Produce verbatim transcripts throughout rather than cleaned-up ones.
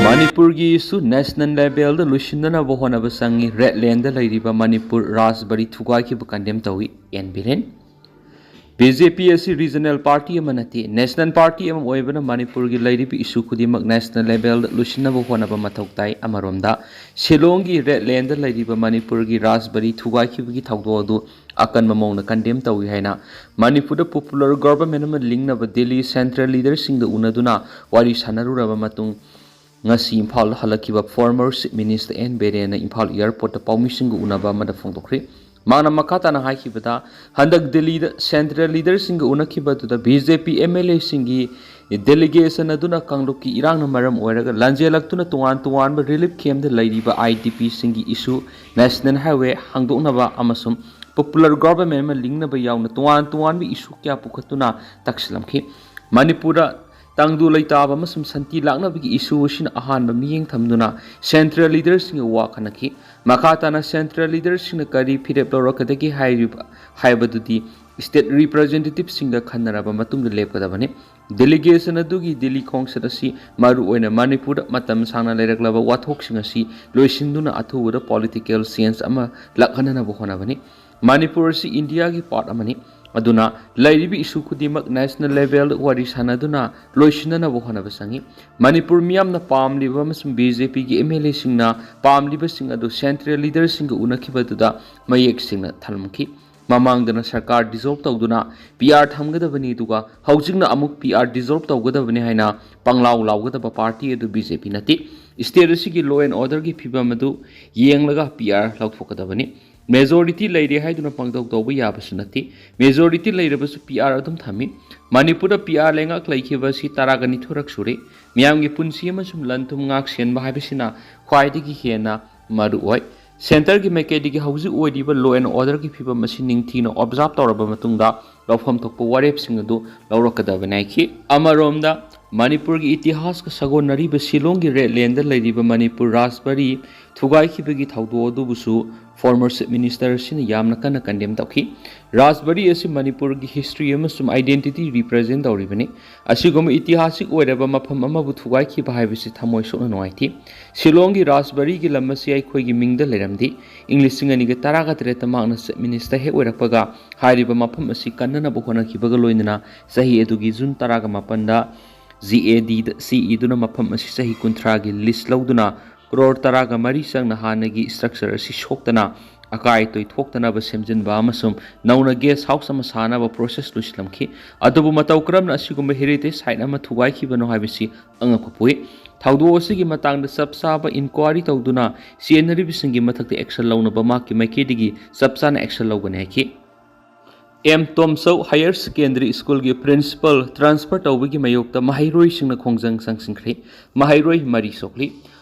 ꯃꯅꯤꯄꯨꯔꯒꯤ ꯏꯁꯨ ꯅꯦꯁꯅꯦꯜ ꯂꯦꯚꯦꯜꯗ ꯂꯣꯏꯁꯤꯟꯅꯅꯕ ꯍꯣꯠꯅꯕ ꯆꯪꯏ꯫ ꯔꯦꯗ ꯂꯦꯟꯗ ꯂꯩꯔꯤꯕ ꯃꯅꯤꯄꯨꯔ ꯔꯥꯖꯕꯔꯤ ꯊꯨꯒꯥꯏꯈꯤꯕ ꯀꯟꯗꯦꯝ ꯇꯧꯏ, ꯑꯦꯟ ꯕꯤꯔꯦꯟ꯫ ꯕꯤ ꯖꯦ ꯄꯤ ꯑꯁꯤ ꯔꯤꯖꯅꯦꯜ ꯄꯥꯔꯇꯤ ꯑꯃ ꯅꯠꯇꯦ, ꯅꯦꯁꯅꯦꯜ ꯄꯥꯔꯇꯤ ꯑꯃ ꯑꯣꯏꯕꯅ ꯃꯅꯤꯄꯨꯔꯒꯤ ꯂꯩꯔꯤꯕ ꯏꯁꯨ ꯈꯨꯗꯤꯡꯃꯛ ꯅꯦꯁꯅꯦꯜ ꯂꯦꯚꯦꯜꯗ ꯂꯣꯏꯁꯤꯟꯅꯕ ꯍꯣꯠꯅꯕ ꯃꯊꯧ ꯇꯥꯏ꯫ ꯑꯃꯔꯣꯝꯗ ꯁꯤꯂꯣꯡꯒꯤ ꯔꯦꯗ ꯂꯦꯟꯗ ꯂꯩꯔꯤꯕ ꯃꯅꯤꯄꯨꯔꯒꯤ ꯔꯥꯖꯕꯔꯤ ꯊꯨꯒꯥꯏꯈꯤꯕꯒꯤ ꯊꯧꯗꯣꯛ ꯑꯗꯨ ꯑꯀꯟꯕ ꯃꯑꯣꯡꯗ ꯀꯟꯗꯦꯝ ꯇꯧꯏ ꯍꯥꯏꯅ ꯃꯅꯤꯄꯨꯔꯗ ꯄꯣꯄꯨꯂꯔ ꯒꯣꯚꯔꯟꯃꯦꯟꯠ ꯑꯃ ꯂꯤꯡꯅꯕ ꯗꯤꯜꯂꯤ ꯁꯦꯟꯇ꯭ꯔꯦꯜ ꯂꯤꯗꯔꯁꯤꯡꯒ ꯎꯅꯗꯨꯅ ꯋꯥꯔꯤ ꯁꯥꯟꯅꯔꯨꯔꯕ ꯃꯇꯨꯡ, ꯉꯁꯤ ꯏꯝꯐꯥꯜꯗ ꯍꯜꯂꯛꯈꯤꯕ ꯐꯣꯔꯃꯔ ꯆꯤꯐ ꯃꯤꯅꯤꯁꯇꯔ ꯑꯦꯟ ꯕꯤꯔꯦꯟꯅ ꯏꯝꯐꯥꯜ ꯑꯦꯌꯔꯄꯣꯔꯠꯇ ꯄꯥꯎꯃꯤꯁꯤꯡꯒ ꯎꯅꯕ ꯑꯃꯗ ꯐꯣꯡꯗꯣꯛꯈ꯭ꯔꯤ꯫ ꯃꯥꯅ ꯃꯈꯥ ꯇꯥꯅ ꯍꯥꯏꯈꯤꯕꯗ, ꯍꯟꯗꯛ ꯗꯤꯜꯂꯤꯗ ꯁꯦꯟꯇ꯭ꯔꯦꯜ ꯂꯤꯗꯔꯁꯤꯡꯒ ꯎꯅꯈꯤꯕ ꯑꯗꯨꯗ B J P M L ꯑꯦꯁꯤꯡꯒꯤ ꯗꯦꯂꯤꯒꯦꯁꯟ ꯑꯗꯨꯅ ꯀꯥꯡꯂꯨꯞꯀꯤ ꯏꯔꯥꯡꯅ ꯃꯔꯝ ꯑꯣꯏꯔꯒ ꯂꯥꯟꯖꯦꯜꯂꯛꯇꯨꯅ ꯇꯣꯉꯥꯟ ꯇꯣꯉꯥꯟꯕ ꯔꯤꯂꯤꯐ ꯀꯦꯝꯞꯇ ꯂꯩꯔꯤꯕ ꯑꯥꯏ ꯗꯤ ꯄꯤꯁꯤꯡꯒꯤ ꯏꯁꯨ, ꯅꯦꯁꯅꯦꯜ ꯍꯥꯏꯋꯦ ꯍꯥꯡꯗꯣꯛꯅꯕ ꯑꯃꯁꯨꯡ ꯄꯣꯄꯨꯂꯔ ꯒꯣꯚꯔꯟꯃꯦꯟꯠ ꯑꯃ ꯂꯤꯡꯅꯕ ꯌꯥꯎꯅ ꯇꯣꯉꯥꯟ ꯇꯣꯉꯥꯟꯕ ꯏꯁꯨ ꯀꯌꯥ ꯄꯨꯈꯠꯇꯨꯅ ꯇꯛꯁꯤꯜꯂꯝꯈꯤ꯫ ꯃꯅꯤꯄꯨꯔꯗ ꯇꯪꯗꯨ ꯂꯩꯇꯥꯕ ꯑꯃꯁꯨꯡ ꯁꯥꯟꯇꯤ ꯂꯥꯛꯅꯕꯒꯤ ꯏꯁꯨ ꯑꯁꯤꯅ ꯑꯍꯥꯟꯕ ꯃꯤꯠꯌꯦꯡ ꯊꯝꯗꯨꯅ ꯁꯦꯟꯇ꯭ꯔꯦꯜ ꯂꯤꯗꯔꯁꯤꯡꯒ ꯋꯥ ꯈꯟꯅꯈꯤ꯫ ꯃꯈꯥ ꯇꯥꯅ ꯁꯦꯟꯇ꯭ꯔꯦꯜ ꯂꯤꯗꯔꯁꯤꯡꯅ ꯀꯔꯤ ꯐꯤꯔꯦꯞ ꯂꯧꯔꯛꯀꯗꯒꯦ ꯍꯥꯏꯔꯤꯕ, ꯍꯥꯏꯕꯗꯨꯗꯤ ꯁ꯭ꯇꯦꯠ ꯔꯤꯄ꯭ꯔꯖꯦꯟꯇꯦꯇꯤꯚꯁꯤꯡꯒ ꯈꯟꯅꯔꯕ ꯃꯇꯨꯡꯗ ꯂꯦꯞꯀꯗꯕꯅꯤ꯫ ꯗꯦꯂꯤꯒꯦꯁꯟ ꯑꯗꯨꯒꯤ ꯗꯤꯜꯂꯤ ꯈꯣꯡꯆꯠ ꯑꯁꯤ ꯃꯔꯨꯑꯣꯏꯅ ꯃꯅꯤꯄꯨꯔꯗ ꯃꯇꯝ ꯁꯥꯡꯅ ꯂꯩꯔꯛꯂꯕ ꯋꯥꯊꯣꯛꯁꯤꯡ ꯑꯁꯤ ꯂꯣꯏꯁꯤꯟꯗꯨꯅ ꯑꯊꯨꯕꯗ ꯄꯣꯂꯤꯇꯤꯀꯦꯜ ꯆꯦꯟꯖ ꯑꯃ ꯂꯥꯛꯍꯟꯅꯅꯕ ꯍꯣꯠꯅꯕꯅꯤ꯫ ꯃꯅꯤꯄꯨꯔ ꯑꯁꯤ ꯏꯟꯗꯤꯌꯥꯒꯤ ꯄꯥꯔꯠ ꯑꯃꯅꯤ꯫ ꯑꯗꯨꯅ ꯂꯩꯔꯤꯕ ꯏꯁꯨ ꯈꯨꯗꯤꯡꯃꯛ ꯅꯦꯁꯅꯦꯜ ꯂꯦꯚꯦꯜꯗ ꯋꯥꯔꯤ ꯁꯥꯟꯅꯗꯨꯅ ꯂꯣꯏꯁꯤꯟꯅꯅꯕ ꯍꯣꯠꯅꯕ ꯆꯪꯏ꯫ ꯃꯅꯤꯄꯨꯔ ꯃꯤꯌꯥꯝꯅ ꯄꯥꯝꯂꯤꯕ ꯑꯃꯁꯨꯡ ꯕꯤ ꯖꯦ ꯄꯤꯒꯤ ꯑꯦꯝ ꯑꯦꯜ ꯑꯦꯁꯤꯡꯅ ꯄꯥꯝꯂꯤꯕꯁꯤꯡ ꯑꯗꯨ ꯁꯦꯟꯇ꯭ꯔꯦꯜ ꯂꯤꯗꯔꯁꯤꯡꯒ ꯎꯅꯈꯤꯕꯗꯨꯗ ꯃꯌꯦꯛ ꯁꯦꯡꯅ ꯊꯝꯂꯝꯈꯤ꯫ ꯃꯃꯥꯡꯗꯅ ꯁꯔꯀꯥꯔ ꯗꯤꯖꯣꯜꯕ ꯇꯧꯗꯨꯅ ꯄꯤ ꯑꯥꯔ ꯊꯝꯒꯗꯕꯅꯤ, ꯑꯗꯨꯒ ꯍꯧꯖꯤꯛꯅ ꯑꯃꯨꯛ ꯄꯤ ꯑꯥꯔ ꯗꯤꯖꯣꯜꯕ ꯇꯧꯒꯗꯕꯅꯤ ꯍꯥꯏꯅ ꯄꯪꯂꯥꯎ ꯂꯥꯎꯒꯗꯕ ꯄꯥꯔꯇꯤ ꯑꯗꯨ ꯕꯤ ꯖꯦ ꯄꯤ ꯅꯠꯇꯦ꯫ ꯁ꯭ꯇꯦꯠ ꯑꯁꯤꯒꯤ ꯂꯣ ꯑꯦꯟ ꯑꯣꯔꯗꯔꯒꯤ ꯐꯤꯕꯝ ꯑꯗꯨ ꯌꯦꯡꯂꯒ ꯄꯤ ꯑꯥꯔ ꯂꯧꯊꯣꯛꯀꯗꯕꯅꯤ꯫ ꯃꯦꯖꯣꯔꯤꯇꯤ ꯂꯩꯔꯦ ꯍꯥꯏꯗꯨꯅ ꯄꯪꯇꯧ ꯇꯧꯕ ꯌꯥꯕꯁꯨ ꯅꯠꯇꯦ꯫ ꯃꯦꯖꯣꯔꯤꯇꯤ ꯂꯩꯔꯕꯁꯨ ꯄꯤ ꯑꯥꯔ ꯑꯗꯨꯝ ꯊꯝꯃꯤ꯫ ꯃꯅꯤꯄꯨꯔꯗ ꯄꯤ ꯑꯥꯔ ꯂꯩꯉꯥꯛ ꯂꯩꯈꯤꯕ ꯑꯁꯤ ꯇꯔꯥꯒ ꯅꯤꯊꯣꯏꯔꯛ ꯁꯨꯔꯦ꯫ ꯃꯤꯌꯥꯝꯒꯤ ꯄꯨꯟꯁꯤ ꯑꯃꯁꯨꯡ ꯂꯟ ꯊꯨꯝ ꯉꯥꯛ ꯁꯦꯟꯕ ꯍꯥꯏꯕꯁꯤꯅ ꯈ꯭ꯋꯥꯏꯗꯒꯤ ꯍꯦꯟꯅ ꯃꯔꯨ ꯑꯣꯏ꯫ ꯁꯦꯟꯇꯔꯒꯤ ꯃꯥꯏꯀꯩꯗꯒꯤ ꯍꯧꯖꯤꯛ ꯑꯣꯏꯔꯤꯕ ꯂꯣ ꯑꯦꯟ ꯑꯣꯔꯗꯔꯒꯤ ꯐꯤꯕꯝ ꯑꯁꯤ ꯅꯤꯡꯊꯤꯅ ꯑꯣꯕꯖꯥꯔꯕ ꯇꯧꯔꯕ ꯃꯇꯨꯡꯗ ꯂꯧꯐꯝ ꯊꯣꯛꯄ ꯋꯥꯔꯦꯞꯁꯤꯡ ꯑꯗꯨ ꯂꯧꯔꯛꯀꯗꯕꯅꯤ ꯍꯥꯏꯈꯤ꯫ ꯑꯃꯔꯣꯝꯗ ꯃꯅꯤꯄꯨꯔꯒꯤ ꯏꯇꯤꯍꯥꯁꯀ ꯁꯥꯒꯣꯟꯅꯔꯤꯕ ꯁꯤꯂꯣꯡꯒꯤ ꯔꯦꯗ ꯂꯦꯟꯗ ꯂꯩꯔꯤꯕ ꯃꯅꯤꯄꯨꯔ ꯔꯥꯖꯕꯥꯔꯤ ꯊꯨꯒꯥꯏꯈꯤꯕꯒꯤ ꯊꯧꯗꯣꯛ ꯑꯗꯨꯕꯨꯁꯨ former Chief Minister ꯑꯁꯤꯅ ꯌꯥꯝꯅ ꯀꯟꯅ condemn ꯇꯧꯈꯤ꯫ ꯔꯥꯖꯕꯥꯔꯤ ꯑꯁꯤ ꯃꯅꯤꯄꯨꯔꯒꯤ history ꯑꯃꯁꯨꯡ identity represent ꯇꯧꯔꯤꯕꯅꯤ꯫ ꯑꯁꯤꯒꯨꯝꯕ ꯏꯇꯤꯍꯥꯁꯤꯛ ꯑꯣꯏꯔꯕ ꯃꯐꯝ ꯑꯃꯕꯨ ꯊꯨꯒꯥꯏꯈꯤꯕ ꯍꯥꯏꯕꯁꯤ ꯊꯃꯣꯏ ꯁꯣꯛꯅ ꯅꯨꯡꯉꯥꯏꯇꯦ꯫ ꯁꯤꯂꯣꯡꯒꯤ ꯔꯥꯖꯕꯥꯔꯤꯒꯤ ꯂꯝ ꯑꯁꯤ ꯑꯩꯈꯣꯏꯒꯤ ꯃꯤꯡꯗ ꯂꯩꯔꯝꯗꯦ꯫ ꯏꯪ ꯂꯤꯁꯤꯡ ꯑꯅꯤꯒ ꯇꯔꯥꯒ ꯇꯔꯦꯠꯇ ꯃꯍꯥꯛꯅ Chief Minister ꯍꯦꯛ ꯑꯣꯏꯔꯛꯄꯒ ꯍꯥꯏꯔꯤꯕ ꯃꯐꯝ ꯑꯁꯤ ꯀꯟꯅꯅꯕ ꯍꯣꯠꯅꯈꯤꯕꯒ ꯂꯣꯏꯅꯅ ꯆꯍꯤ ꯑꯗꯨꯒꯤ ꯖꯨꯟ ꯇꯔꯥꯒ ꯃꯥꯄꯟꯗ ꯖꯤ ꯑꯦ ꯗꯤꯗ ꯆꯦ ꯏꯗꯨꯅ ꯃꯐꯝ ꯑꯁꯤ ꯆꯍꯤ ꯀꯨꯟꯊ꯭ꯔꯥꯒꯤ lease ꯂꯧꯗꯨꯅ ꯀ꯭ꯔꯣꯔ ꯇꯔꯥꯒ ꯃꯔꯤ ꯆꯪꯅ ꯍꯥꯟꯅꯒꯤ structure ꯑꯁꯤ ꯁꯣꯛꯇꯅ ꯑꯀꯥꯏ ꯑꯇꯣꯏ ꯊꯣꯛꯇꯅꯕ ꯁꯦꯝꯖꯤꯟꯕ ꯑꯃꯁꯨꯡ ꯅꯧꯅ guest house ꯑꯃ ꯁꯥꯅꯕ process ꯂꯣꯏꯁꯤꯜꯂꯝꯈꯤ꯫ ꯑꯗꯨꯕꯨ ꯃꯇꯧ ꯀꯔꯝꯅ ꯑꯁꯤꯒꯨꯝꯕ heritage site ꯑꯃ ꯊꯨꯒꯥꯏꯈꯤꯕꯅꯣ ꯍꯥꯏꯕꯁꯤ ꯑꯉꯛꯄ ꯄꯣꯛꯏ꯫ ꯊꯧꯗꯣꯛ ꯑꯁꯤꯒꯤ ꯃꯇꯥꯡꯗ ꯆꯞ ꯆꯥꯕ inquiry ꯇꯧꯗꯨꯅ ꯆꯦꯟꯅꯔꯤꯕꯁꯤꯡꯒꯤ ꯃꯊꯛꯇ action ꯂꯧꯅꯕ ꯃꯍꯥꯛꯀꯤ ꯃꯥꯏꯀꯩꯗꯒꯤ ꯆꯞ ꯆꯥꯅ action ꯂꯧꯒꯅꯤ ꯍꯥꯏꯈꯤ꯫ ꯑꯦꯝ ꯇꯣꯝꯆꯧ Higher Secondary Schoolꯒꯤ principal transfer ꯇꯧꯕꯒꯤ ꯃꯥꯌꯣꯛꯇ ꯃꯍꯩꯔꯣꯏꯁꯤꯡꯅ ꯈꯣꯡꯖꯪ ꯆꯪꯁꯤꯟꯈ꯭ꯔꯦ꯫ ꯃꯍꯩꯔꯣꯏ ꯃꯔꯤ ꯁꯣꯛꯂꯤ꯫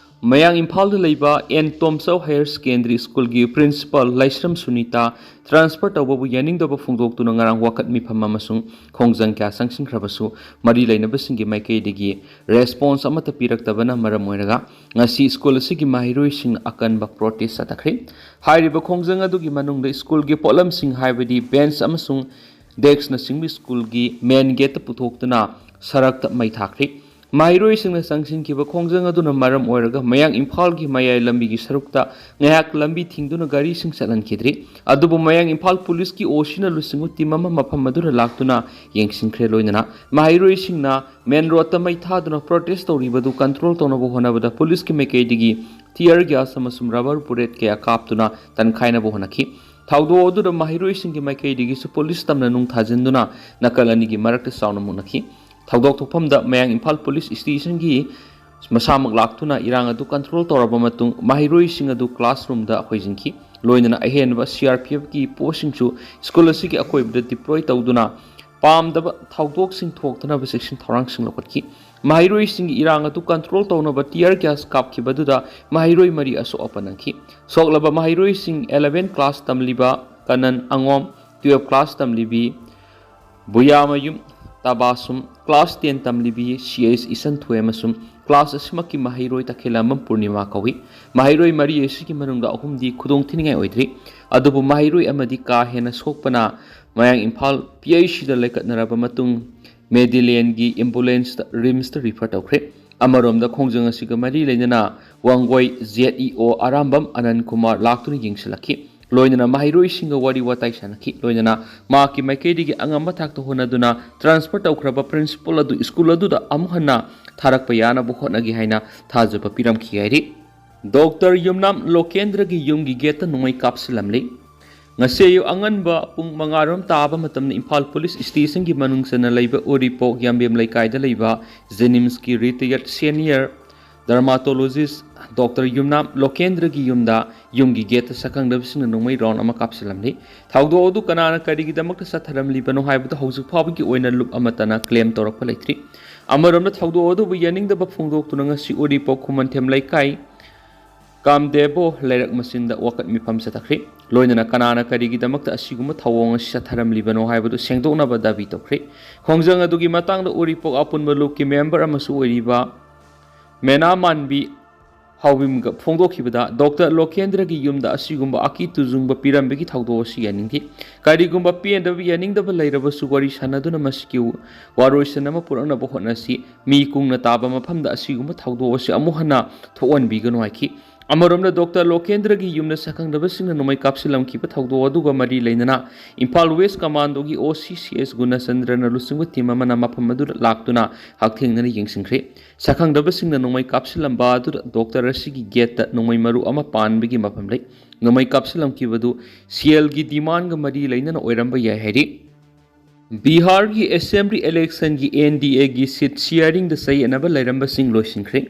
ꯃꯌꯥꯡ ꯏꯝꯐꯥꯜꯗ ꯂꯩꯕ ꯑꯦꯟ ꯇꯣꯝꯆꯧ Higher Secondary Schoolꯒꯤ principal ꯂꯥꯏꯁ꯭ꯔꯝ ꯁꯨꯅꯤꯇꯥ transfer ꯇꯧꯕꯕꯨ ꯌꯥꯅꯤꯡꯗꯕ ꯐꯣꯡꯗꯣꯛꯇꯨꯅ ꯉꯔꯥꯡ ꯋꯥꯀꯠ ꯃꯤꯐꯝ ꯑꯃꯁꯨꯡ ꯈꯣꯡꯖꯪ ꯀꯌꯥ ꯆꯪꯁꯤꯟꯈ꯭ꯔꯕꯁꯨ ꯃꯔꯤ ꯂꯩꯅꯕꯁꯤꯡꯒꯤ ꯃꯥꯏꯀꯩꯗꯒꯤ response ꯑꯃꯠꯇ ꯄꯤꯔꯛꯇꯕꯅ ꯃꯔꯝ ꯑꯣꯏꯔꯒ ꯉꯁꯤ ꯁ꯭ꯀꯨꯜ ꯑꯁꯤꯒꯤ ꯃꯍꯩꯔꯣꯏꯁꯤꯡꯅ ꯑꯀꯟꯕ protest ꯆꯠꯊꯈ꯭ꯔꯦ꯫ ꯍꯥꯏꯔꯤꯕ ꯈꯣꯡꯖꯪ ꯑꯗꯨꯒꯤ ꯃꯅꯨꯡꯗ ꯁ꯭ꯀꯨꯜꯒꯤ ꯄꯣꯠꯂꯝꯁꯤꯡ ꯍꯥꯏꯕꯗꯤ bench ꯑꯃꯁꯨꯡ deskꯅꯆꯤꯡꯕ ꯁ꯭ꯀꯨꯜꯒꯤ main gateꯇ ꯄꯨꯊꯣꯛꯇꯨꯅ ꯁꯔꯛꯇ ꯃꯩ ꯊꯥꯈ꯭ꯔꯤ꯫ ꯃꯍꯩꯔꯣꯏꯁꯤꯡꯅ ꯆꯪꯁꯤꯟꯈꯤꯕ ꯈꯣꯡꯖꯪ ꯑꯗꯨꯅ ꯃꯔꯝ ꯑꯣꯏꯔꯒ ꯃꯌꯥꯡ ꯏꯝꯐꯥꯜꯒꯤ ꯃꯌꯥꯏ ꯂꯝꯕꯤꯒꯤ ꯁꯔꯨꯛꯇ ꯉꯥꯏꯍꯥꯛ ꯂꯝꯕꯤ ꯊꯤꯡꯗꯨꯅ ꯒꯥꯔꯤꯁꯤꯡ ꯆꯠꯍꯟꯈꯤꯗ꯭ꯔꯤ꯫ ꯑꯗꯨꯕꯨ ꯃꯌꯥꯡ ꯏꯝꯐꯥꯜ ꯄꯨꯂꯤꯁꯀꯤ ꯑꯣꯁꯤꯅ ꯂꯨꯆꯤꯡꯕ team ꯑꯃ ꯃꯐꯝ ꯑꯗꯨꯗ ꯂꯥꯛꯇꯨꯅ ꯌꯦꯡꯁꯤꯟꯈ꯭ꯔꯦ꯫ ꯂꯣꯏꯅꯅ ꯃꯍꯩꯔꯣꯏꯁꯤꯡꯅ main roadꯇ ꯃꯩ ꯊꯥꯗꯨꯅ protest ꯇꯧꯔꯤꯕꯗꯨ control ꯇꯧꯅꯕ ꯍꯣꯠꯅꯕꯗ ꯄꯨꯂꯤꯁꯀꯤ ꯃꯥꯏꯀꯩꯗꯒꯤ tear gas ꯑꯃꯁꯨꯡ rubber bullet ꯀꯌꯥ ꯀꯥꯞꯇꯨꯅ ꯇꯟꯈꯥꯏꯅꯕ ꯍꯣꯠꯅꯈꯤ꯫ ꯊꯧꯗꯣꯛ ꯑꯗꯨꯗ ꯃꯍꯩꯔꯣꯏꯁꯤꯡꯒꯤ ꯃꯥꯏꯀꯩꯗꯒꯤꯁꯨ ꯄꯨꯂꯤꯁ ꯇꯝꯅ ꯅꯨꯡ ꯊꯥꯖꯤꯟꯗꯨꯅ ꯅꯥꯀꯜ ꯑꯅꯤꯒꯤ ꯃꯔꯛꯇ ꯆꯥꯎꯅ ꯃꯨꯛꯅꯈꯤ꯫ ꯊꯧꯗꯣꯛ ꯊꯣꯛꯐꯝꯗ ꯃꯌꯥꯡ ꯏꯝꯐꯥꯜ ꯄꯨꯂꯤꯁ stationꯒꯤ ꯃꯁꯥꯃꯛ ꯂꯥꯛꯇꯨꯅ ꯏꯔꯥꯡ ꯑꯗꯨ control ꯇꯧꯔꯕ ꯃꯇꯨꯡ ꯃꯍꯩꯔꯣꯏꯁꯤꯡ ꯑꯗꯨ classroomꯗ ꯍꯣꯏꯖꯤꯟꯈꯤ꯫ ꯂꯣꯏꯅꯅ ꯑꯍꯦꯟꯕ CRPFꯀꯤ postꯁꯤꯡꯁꯨ ꯁ꯭ꯀꯨꯜ ꯑꯁꯤꯒꯤ ꯑꯀꯣꯏꯕꯗ deploy ꯇꯧꯗꯨꯅ ꯄꯥꯝꯗꯕ ꯊꯧꯗꯣꯛꯁꯤꯡ ꯊꯣꯛꯇꯅꯕ ꯆꯦꯛꯁꯤꯟ ꯊꯧꯔꯥꯡꯁꯤꯡ ꯂꯧꯈꯠꯈꯤ꯫ ꯃꯍꯩꯔꯣꯏꯁꯤꯡꯒꯤ ꯏꯔꯥꯡ ꯑꯗꯨ control ꯇꯧꯅꯕ tear gas ꯀꯥꯞꯈꯤꯕꯗꯨꯗ ꯃꯍꯩꯔꯣꯏ ꯃꯔꯤ ꯑꯁꯣꯛ ꯑꯄꯟ ꯅꯪꯈꯤ꯫ ꯁꯣꯛꯂꯕ ꯃꯍꯩꯔꯣꯏꯁꯤꯡ eleven class ꯇꯝꯂꯤꯕ ꯀꯅꯟ ꯑꯉꯣꯝ, twelve class ꯇꯝꯂꯤꯕꯤ ꯕꯨꯌꯥꯃꯌꯨꯝ ꯇꯕꯥꯁꯨꯝ, ꯀ꯭ꯂꯥꯁ ꯇꯦꯟ ꯇꯝꯂꯤꯕꯤ ꯁꯤ ꯑꯩꯆ ꯏꯁꯟ ꯊꯣꯏ ꯑꯃꯁꯨꯡ ꯀ꯭ꯂꯥꯁ ꯑꯁꯤꯃꯛꯀꯤ ꯃꯍꯩꯔꯣꯏ ꯇꯈꯦꯜꯂꯝꯕꯝ ꯄꯨꯔꯅꯤꯃꯥ ꯀꯧꯏ꯫ ꯃꯍꯩꯔꯣꯏ ꯃꯔꯤ ꯑꯁꯤꯒꯤ ꯃꯅꯨꯡꯗ ꯑꯍꯨꯝꯗꯤ ꯈꯨꯗꯣꯡ ꯊꯤꯅꯤꯡꯉꯥꯏ ꯑꯣꯏꯗ꯭ꯔꯤ꯫ ꯑꯗꯨꯕꯨ ꯃꯍꯩꯔꯣꯏ ꯑꯃꯗꯤ ꯀꯥ ꯍꯦꯟꯅ ꯁꯣꯛꯄꯅ ꯃꯌꯥꯡ ꯏꯝꯐꯥꯜ ꯄꯤ ꯑꯩꯆ ꯁꯤꯗ ꯂꯩꯈꯠꯅꯔꯕ ꯃꯇꯨꯡ ꯃꯦꯗꯤꯂꯦꯟꯒꯤ ꯑꯦꯝꯕꯨꯂꯦꯟꯁꯇ ꯔꯤꯝꯁꯇ ꯔꯤꯐꯔ ꯇꯧꯈ꯭ꯔꯦ꯫ ꯑꯃꯔꯣꯝꯗ ꯈꯣꯡꯖꯪ ꯑꯁꯤꯒ ꯃꯔꯤ ꯂꯩꯅꯅ ꯋꯥꯡꯒꯣꯏ ꯖꯦꯠ ꯏ ꯑꯣ ꯑꯔꯥꯝꯕꯝ ꯑꯅꯟ ꯀꯨꯃꯥꯔ ꯂꯥꯛꯇꯨꯅ ꯌꯦꯡꯁꯤꯜꯂꯛꯈꯤ꯫ ꯂꯣꯏꯅꯅ ꯃꯍꯩꯔꯣꯏꯁꯤꯡꯒ ꯋꯥꯔꯤ ꯋꯥꯇꯥꯏ ꯁꯥꯟꯅꯈꯤ꯫ ꯂꯣꯏꯅꯅ ꯃꯍꯥꯛꯀꯤ ꯃꯥꯏꯀꯩꯗꯒꯤ ꯑꯉꯝꯕ ꯊꯥꯛꯇ ꯍꯣꯠꯅꯗꯨꯅ ꯇ꯭ꯔꯥꯟꯁꯐꯔ ꯇꯧꯈ꯭ꯔꯕ ꯄ꯭ꯔꯤꯟꯁꯤꯄꯜ ꯑꯗꯨ ꯁ꯭ꯀꯨꯜ ꯑꯗꯨꯗ ꯑꯃꯨꯛ ꯍꯟꯅ ꯊꯥꯔꯛꯄ ꯌꯥꯅꯕ ꯍꯣꯠꯅꯒꯦ ꯍꯥꯏꯅ ꯊꯥꯖꯕ ꯄꯤꯔꯝꯈꯤ ꯍꯥꯏꯔꯤ꯫ ꯗꯣꯛꯇꯔ ꯌꯨꯝꯅꯥꯝ ꯂꯣꯀꯦꯟꯗ꯭ꯔꯒꯤ ꯌꯨꯝꯒꯤ ꯒꯦꯠꯇ ꯅꯣꯡꯃꯩ ꯀꯥꯞꯁꯤꯜꯂꯝꯂꯤ꯫ ꯉꯁꯤ ꯑꯌꯨꯛ ꯑꯉꯟꯕ ꯄꯨꯡ ꯃꯉꯥꯔꯣꯝ ꯇꯥꯕ ꯃꯇꯝꯗ ꯏꯝꯐꯥꯜ ꯄꯨꯂꯤꯁ ꯁ꯭ꯇꯦꯁꯟꯒꯤ ꯃꯅꯨꯡ ꯆꯟꯅ ꯂꯩꯕ ꯎꯔꯤꯄꯣꯛ ꯌꯥꯝꯕꯦꯝ ꯂꯩꯀꯥꯏꯗ ꯂꯩꯕ ꯖꯦꯅꯤꯝꯁꯀꯤ ꯔꯤꯇꯥꯌꯔꯗ ꯁꯦꯅꯤꯌꯔ ꯗꯔꯃꯥꯇꯣꯂꯣꯖꯤꯁ ꯗꯣꯛꯇꯔ ꯌꯨꯝꯅꯥꯝ ꯂꯣꯀꯦꯟꯗ꯭ꯔꯒꯤ ꯌꯨꯝꯗ ꯌꯨꯝꯒꯤ ꯒꯦꯠꯇ ꯁꯛꯈꯪꯗꯕꯁꯤꯡꯅ ꯅꯣꯡꯃꯩ ꯔꯥꯎꯟ ꯑꯃ ꯀꯥꯞꯁꯤꯜꯂꯝꯂꯤ꯫ ꯊꯧꯗꯣꯛ ꯑꯗꯨ ꯀꯅꯥꯅ ꯀꯔꯤꯒꯤꯗꯃꯛꯇ ꯆꯠꯊꯔꯝꯂꯤꯕꯅꯣ ꯍꯥꯏꯕꯗꯨ ꯍꯧꯖꯤꯛ ꯐꯥꯎꯕꯒꯤ ꯑꯣꯏꯅ ꯂꯨꯞ ꯑꯃꯠꯇꯅ ꯀ꯭ꯂꯦꯝ ꯇꯧꯔꯛꯄ ꯂꯩꯇ꯭ꯔꯤ꯫ ꯑꯃꯔꯣꯝꯗ ꯊꯧꯗꯣꯛ ꯑꯗꯨꯕꯨ ꯌꯥꯅꯤꯡꯗꯕ ꯐꯣꯡꯗꯣꯛꯇꯨꯅ ꯉꯁꯤ ꯎꯔꯤꯄꯣꯛ ꯈꯨꯃꯟꯊꯦꯝ ꯂꯩꯀꯥꯏ ꯀꯥꯝꯗꯦꯕꯣ ꯂꯩꯔꯛ ꯃꯆꯤꯟꯗ ꯋꯥꯀꯠ ꯃꯤꯐꯝ ꯆꯠꯊꯈ꯭ꯔꯤ꯫ ꯂꯣꯏꯅꯅ ꯀꯅꯥꯅ ꯀꯔꯤꯒꯤꯗꯃꯛꯇ ꯑꯁꯤꯒꯨꯝꯕ ꯊꯧꯑꯣꯡ ꯑꯁꯤ ꯆꯠꯊꯔꯝꯂꯤꯕꯅꯣ ꯍꯥꯏꯕꯗꯨ ꯁꯦꯡꯗꯣꯛꯅꯕ ꯗꯥꯕꯤ ꯇꯧꯈ꯭ꯔꯤ꯫ ꯈꯣꯡꯖꯪ ꯑꯗꯨꯒꯤ ꯃꯇꯥꯡꯗ ꯎꯔꯤꯄꯣꯛ ꯑꯄꯨꯟꯕ ꯂꯨꯞꯀꯤ ꯃꯦꯝꯕꯔ ꯑꯃꯁꯨ ꯑꯣꯏꯔꯤꯕ ꯃꯦꯅꯥ ꯃꯥꯟꯕꯤ ꯍꯥꯎꯕꯤꯝꯒ ꯐꯣꯡꯗꯣꯛꯈꯤꯕꯗ, ꯗꯣꯛꯇꯔ ꯂꯣꯀꯦꯟꯗ꯭ꯔꯒꯤ ꯌꯨꯝꯗ ꯑꯁꯤꯒꯨꯝꯕ ꯑꯀꯤ ꯇꯨꯖꯨꯡꯕ ꯄꯤꯔꯝꯕꯒꯤ ꯊꯧꯗꯣꯛ ꯑꯁꯤ ꯌꯥꯅꯤꯡꯗꯦ꯫ ꯀꯔꯤꯒꯨꯝꯕ ꯄꯦꯟꯗꯕ, ꯌꯥꯅꯤꯡꯗꯕ ꯂꯩꯔꯕꯁꯨ ꯋꯥꯔꯤ ꯁꯥꯟꯅꯗꯨꯅ ꯃꯁꯤꯒꯤ ꯋꯥꯔꯣꯏꯁꯤꯟ ꯑꯃ ꯄꯨꯔꯛꯅꯕ ꯍꯣꯠꯅꯁꯤ꯫ ꯃꯤ ꯀꯨꯡꯅ ꯇꯥꯕ ꯃꯐꯝꯗ ꯑꯁꯤꯒꯨꯝꯕ ꯊꯧꯗꯣꯛ ꯑꯁꯤ ꯑꯃꯨꯛ ꯍꯟꯅ ꯊꯣꯛꯍꯟꯕꯤꯒꯅꯨ ꯍꯥꯏꯈꯤ꯫ ꯑꯃꯔꯣꯝꯗ, ꯗꯣꯛꯇꯔ ꯂꯣꯀꯦꯟꯗ꯭ꯔꯒꯤ ꯌꯨꯝꯗ ꯁꯛꯈꯪꯗꯕꯁꯤꯡꯅ ꯅꯣꯡꯃꯩ ꯀꯥꯞꯁꯤꯜꯂꯝꯈꯤꯕ ꯊꯧꯗꯣꯛ ꯑꯗꯨꯒ ꯃꯔꯤ ꯂꯩꯅꯅ ꯏꯝꯐꯥꯜ ꯋꯦꯁ ꯀꯃꯥꯟꯗꯣꯒꯤ ꯑꯣ ꯁꯤ ꯁꯤ ꯑꯦꯁ ꯒꯨꯅꯆꯟꯗ꯭ꯔꯅ ꯂꯨꯆꯤꯡꯕ ꯇꯤꯝ ꯑꯃꯅ ꯃꯐꯝ ꯑꯗꯨꯗ ꯂꯥꯛꯇꯨꯅ ꯍꯛꯊꯦꯡꯅꯅ ꯌꯦꯡꯁꯤꯟꯈ꯭ꯔꯦ꯫ ꯁꯛꯈꯪꯗꯕꯁꯤꯡꯅ ꯅꯣꯡꯃꯩ ꯀꯥꯞꯁꯤꯜꯂꯝꯕ ꯑꯗꯨꯗ ꯗꯣꯛꯇꯔ ꯑꯁꯤꯒꯤ ꯒꯦꯠꯇ ꯅꯣꯡꯃꯩ ꯃꯔꯨ ꯑꯃ ꯄꯥꯟꯕꯒꯤ ꯃꯐꯝ ꯂꯩ꯫ ꯅꯣꯡꯃꯩ ꯀꯥꯞꯁꯤꯜꯂꯝꯈꯤꯕꯗꯨ ꯁꯤ ꯑꯦꯜꯒꯤ ꯗꯤꯃꯥꯟꯒ ꯃꯔꯤ ꯂꯩꯅꯅ ꯑꯣꯏꯔꯝꯕ ꯌꯥꯏ ꯍꯥꯏꯔꯤ꯫ ꯕꯤꯍꯥꯔꯒꯤ ꯑꯦꯁꯦꯝꯕ꯭ꯂꯤ ꯏꯂꯦꯛꯁꯟꯒꯤ ꯑꯦꯟ ꯗꯤ ꯑꯦꯒꯤ ꯁꯤꯠ ꯁꯤꯌꯥꯔꯤꯡꯗ ꯆꯌꯦꯠꯅꯕ ꯂꯩꯔꯝꯕꯁꯤꯡ ꯂꯣꯏꯁꯤꯟꯈ꯭ꯔꯦ꯫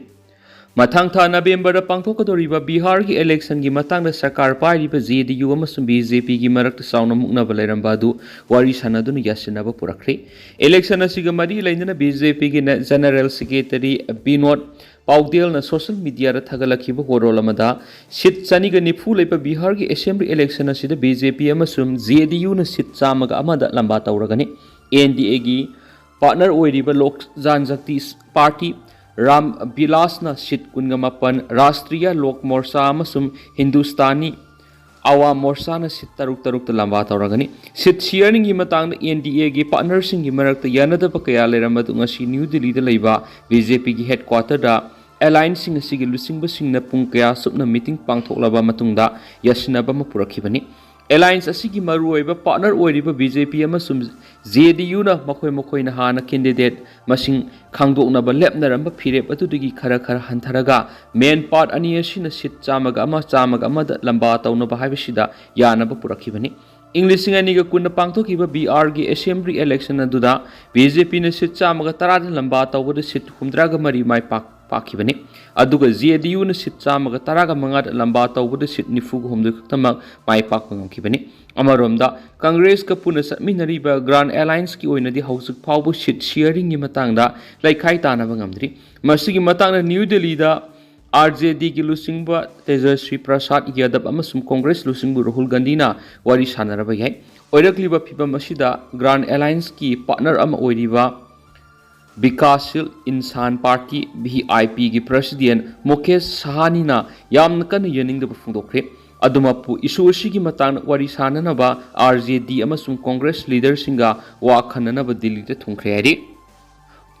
ꯃꯊꯪ ꯊꯥ ꯅꯕꯦꯝꯕꯔꯗ ꯄꯥꯡꯊꯣꯛꯀꯗꯧꯔꯤꯕ ꯕꯤꯍꯥꯔꯒꯤ ꯏꯂꯦꯛꯁꯟꯒꯤ ꯃꯇꯥꯡꯗ ꯁꯔꯀꯥꯔ ꯄꯥꯏꯔꯤꯕ ꯖꯦ ꯗꯤ ꯌꯨ ꯑꯃꯁꯨꯡ ꯕꯤ ꯖꯦ ꯄꯤꯒꯤ ꯃꯔꯛꯇ ꯆꯥꯎꯅ ꯃꯨꯛꯅꯕ ꯂꯩꯔꯝꯕ ꯑꯗꯨ ꯋꯥꯔꯤ ꯁꯥꯟꯅꯗꯨꯅ ꯌꯥꯁꯤꯟꯅꯕ ꯄꯨꯔꯛꯈ꯭ꯔꯦ꯫ ꯏꯂꯦꯛꯁꯟ ꯑꯁꯤꯒ ꯃꯔꯤ ꯂꯩꯅꯅ ꯕꯤ ꯖꯦ ꯄꯤꯒꯤ ꯖꯦꯅꯔꯦꯜ ꯁꯦꯀ꯭ꯔꯦꯇꯔꯤ ꯕꯤꯅꯣꯗ ꯄꯥꯎꯗꯦꯜꯅ ꯁꯣꯁꯤꯌꯦꯜ ꯃꯤꯗꯤꯌꯥꯗ ꯊꯥꯒꯠꯂꯛꯈꯤꯕ ꯋꯥꯔꯣꯜ ꯑꯃꯗ, ꯁꯤꯠ ꯆꯅꯤꯒ ꯅꯤꯐꯨ ꯂꯩꯕ ꯕꯤꯍꯥꯔꯒꯤ ꯑꯦꯁꯦꯝꯕ꯭ꯂꯤ ꯏꯂꯦꯛꯁꯟ ꯑꯁꯤꯗ ꯕꯤ ꯖꯦ ꯄꯤ ꯑꯃꯁꯨꯡ ꯖꯦ ꯗꯤ ꯌꯨꯅ ꯁꯤꯠ ꯆꯥꯝꯃꯒ ꯑꯃꯗ ꯂꯝꯕꯥ ꯇꯧꯔꯒꯅꯤ꯫ ꯑꯦꯟ ꯗꯤ ꯑꯦꯒꯤ ꯄꯥꯔꯠꯅꯔ ꯑꯣꯏꯔꯤꯕ ꯂꯣꯛ ꯖꯟꯁꯛꯇꯤ ꯄꯥꯔꯇꯤ, ꯔꯥꯝ ꯕꯤꯂꯥꯁꯅ ꯁꯤꯠ ꯀꯨꯟꯒ ꯃꯥꯄꯟ, ꯔꯥꯁꯇ꯭ꯔꯤꯌꯥ ꯂꯣꯛ ꯃꯣꯔꯆꯥ ꯑꯃꯁꯨꯡ ꯍꯤꯟꯗꯨꯁꯇꯥꯅꯤ ꯑꯋꯥ ꯃꯣꯔꯆꯥꯅ ꯁꯤꯠ ꯇꯔꯨꯛ ꯇꯔꯨꯛꯇ ꯂꯝꯕꯥ ꯇꯧꯔꯒꯅꯤ꯫ ꯁꯤꯠ ꯁꯤꯌꯔꯤꯡꯒꯤ ꯃꯇꯥꯡꯗ ꯑꯦꯟ ꯗꯤ ꯑꯦꯒꯤ ꯄꯥꯔꯠꯅꯔꯁꯤꯡꯒꯤ ꯃꯔꯛꯇ ꯌꯥꯅꯗꯕ ꯀꯌꯥ ꯂꯩꯔꯝꯕꯗꯨ ꯉꯁꯤ ꯅ꯭ꯌꯨ ꯗꯤꯜꯂꯤꯗ ꯂꯩꯕ ꯕꯤ ꯖꯦ ꯄꯤꯒꯤ ꯍꯦꯗꯀ꯭ꯋꯥꯇꯔꯗ ꯑꯦꯂꯥꯏꯟꯁꯁꯤꯡ ꯑꯁꯤꯒꯤ ꯂꯨꯆꯤꯡꯕꯁꯤꯡꯅ ꯄꯨꯡ ꯀꯌꯥ ꯆꯨꯞꯅ ꯃꯤꯇꯤꯡ ꯄꯥꯡꯊꯣꯛꯂꯕ ꯃꯇꯨꯡꯗ ꯌꯥꯁꯤꯟꯅꯕ ꯑꯃ ꯄꯨꯔꯛꯈꯤꯕꯅꯤ꯫ ꯑꯦꯂꯥꯏꯟꯁ ꯑꯁꯤꯒꯤ ꯃꯔꯨꯑꯣꯏꯕ ꯄꯥꯔꯠꯅꯔ ꯑꯣꯏꯔꯤꯕ ꯕꯤ ꯖꯦ ꯄꯤ ꯑꯃꯁꯨꯡ ꯖꯦ ꯗꯤ ꯌꯨꯅ ꯃꯈꯣꯏ ꯃꯈꯣꯏꯅ ꯍꯥꯟꯅ ꯀꯦꯟꯗꯤꯗꯦꯠ ꯃꯁꯤꯡ ꯈꯪꯗꯣꯛꯅꯕ ꯂꯦꯞꯅꯔꯝꯕ ꯐꯤꯔꯦꯞ ꯑꯗꯨꯗꯒꯤ ꯈꯔ ꯈꯔ ꯍꯟꯊꯔꯒ ꯃꯦꯟ ꯄꯥꯔꯠ ꯑꯅꯤ ꯑꯁꯤꯅ ꯁꯤꯠ ꯆꯥꯝꯃꯒ ꯑꯃ, ꯆꯥꯝꯃꯒ ꯑꯃꯗ ꯂꯝꯕꯥ ꯇꯧꯅꯕ ꯍꯥꯏꯕꯁꯤꯗ ꯌꯥꯅꯕ ꯄꯨꯔꯛꯈꯤꯕꯅꯤ꯫ ꯏꯪ ꯂꯤꯁꯤꯡ ꯑꯅꯤꯒ ꯀꯨꯟꯗ ꯄꯥꯡꯊꯣꯛꯈꯤꯕ ꯕꯤ ꯑꯥꯔꯒꯤ ꯑꯦꯁꯦꯝꯕ꯭ꯂꯤ ꯏꯂꯦꯛꯁꯟ ꯑꯗꯨꯗ ꯕꯤ ꯖꯦ ꯄꯤꯅ ꯁꯤꯠ ꯆꯥꯝꯃꯒ ꯇꯔꯥꯗ ꯂꯝꯕꯥ ꯇꯧꯕꯗ ꯁꯤꯠ ꯍꯨꯝꯗ꯭ꯔꯥꯒ ꯃꯔꯤ ꯃꯥꯏ ꯄꯥꯛ-, ꯄꯥꯛꯈꯤꯕꯅꯤ꯫ ꯑꯗꯨꯒ ꯖꯦ ꯗꯤ ꯌꯨꯅ ꯁꯤꯠ ꯆꯥꯝꯃꯒ ꯇꯔꯥꯒ ꯃꯉꯥꯗ ꯂꯝꯕꯥ ꯇꯧꯕꯗ ꯁꯤꯠ ꯅꯤꯐꯨꯒ ꯍꯨꯝꯗꯣꯏ ꯈꯛꯇꯃꯛ ꯃꯥꯏ ꯄꯥꯛꯄ ꯉꯝꯈꯤꯕꯅꯤ꯫ ꯑꯃꯔꯣꯝꯗ ꯀꯪꯒ꯭ꯔꯦꯁꯀ ꯄꯨꯟꯅ ꯆꯠꯃꯤꯟꯅꯔꯤꯕ ꯒ꯭ꯔꯥꯟ ꯑꯦꯂꯥꯏꯟꯁꯀꯤ ꯑꯣꯏꯅꯗꯤ ꯍꯧꯖꯤꯛ ꯐꯥꯎꯕ ꯁꯤꯠ ꯁꯤꯌꯔꯤꯡꯒꯤ ꯃꯇꯥꯡꯗ ꯂꯩꯈꯥꯏ ꯇꯥꯅꯕ ꯉꯝꯗ꯭ꯔꯤ꯫ ꯃꯁꯤꯒꯤ ꯃꯇꯥꯡꯗ ꯅ꯭ꯌꯨ ꯗꯤꯜꯂꯤꯗ ꯑꯥꯔ ꯖꯦ ꯗꯤꯒꯤ ꯂꯨꯆꯤꯡꯕ ꯇꯦꯖꯁ꯭ꯔꯤ ꯄ꯭ꯔꯁꯥꯗ ꯌꯥꯗꯕ ꯑꯃꯁꯨꯡ ꯀꯪꯒ꯭ꯔꯦꯁ ꯂꯨꯆꯤꯡꯕ ꯔꯥꯍꯨꯜ ꯒꯥꯟꯙꯤꯅ ꯋꯥꯔꯤ ꯁꯥꯟꯅꯔꯕ ꯌꯥꯏ꯫ ꯑꯣꯏꯔꯛꯂꯤꯕ ꯐꯤꯚꯝ ꯑꯁꯤꯗ ꯒ꯭ꯔꯥꯟ ꯑꯦꯂꯥꯏꯟꯁꯀꯤ ꯄꯥꯔꯠꯅꯔ ꯑꯃ ꯑꯣꯏꯔꯤꯕ ꯕꯤꯀꯥꯁꯁꯤꯜ ꯏꯟꯁꯥꯟ ꯄꯥꯔꯇꯤ, ꯚꯤ ꯑꯥꯏ ꯄꯤꯒꯤ ꯄ꯭ꯔꯁꯤꯗꯦꯟ ꯃꯨꯀꯦꯁ ꯁꯍꯥꯅꯤꯅ ꯌꯥꯝꯅ ꯀꯟꯅ ꯌꯥꯅꯤꯡꯗꯕ ꯐꯣꯡꯗꯣꯛꯈ꯭ꯔꯦ꯫ ꯑꯗꯨꯃꯛꯄꯨ, ꯏꯁꯨ ꯑꯁꯤꯒꯤ ꯃꯇꯥꯡꯗ ꯋꯥꯔꯤ ꯁꯥꯅꯅꯕ ꯑꯥꯔ ꯖꯦ ꯗꯤ ꯑꯃꯁꯨꯡ ꯀꯪꯒ꯭ꯔꯦꯁ ꯂꯤꯗꯔꯁꯤꯡꯒ ꯋꯥ ꯈꯟꯅꯅꯕ ꯗꯤꯜꯂꯤꯗ ꯊꯨꯡꯈ꯭ꯔꯦ ꯍꯥꯏꯔꯤ꯫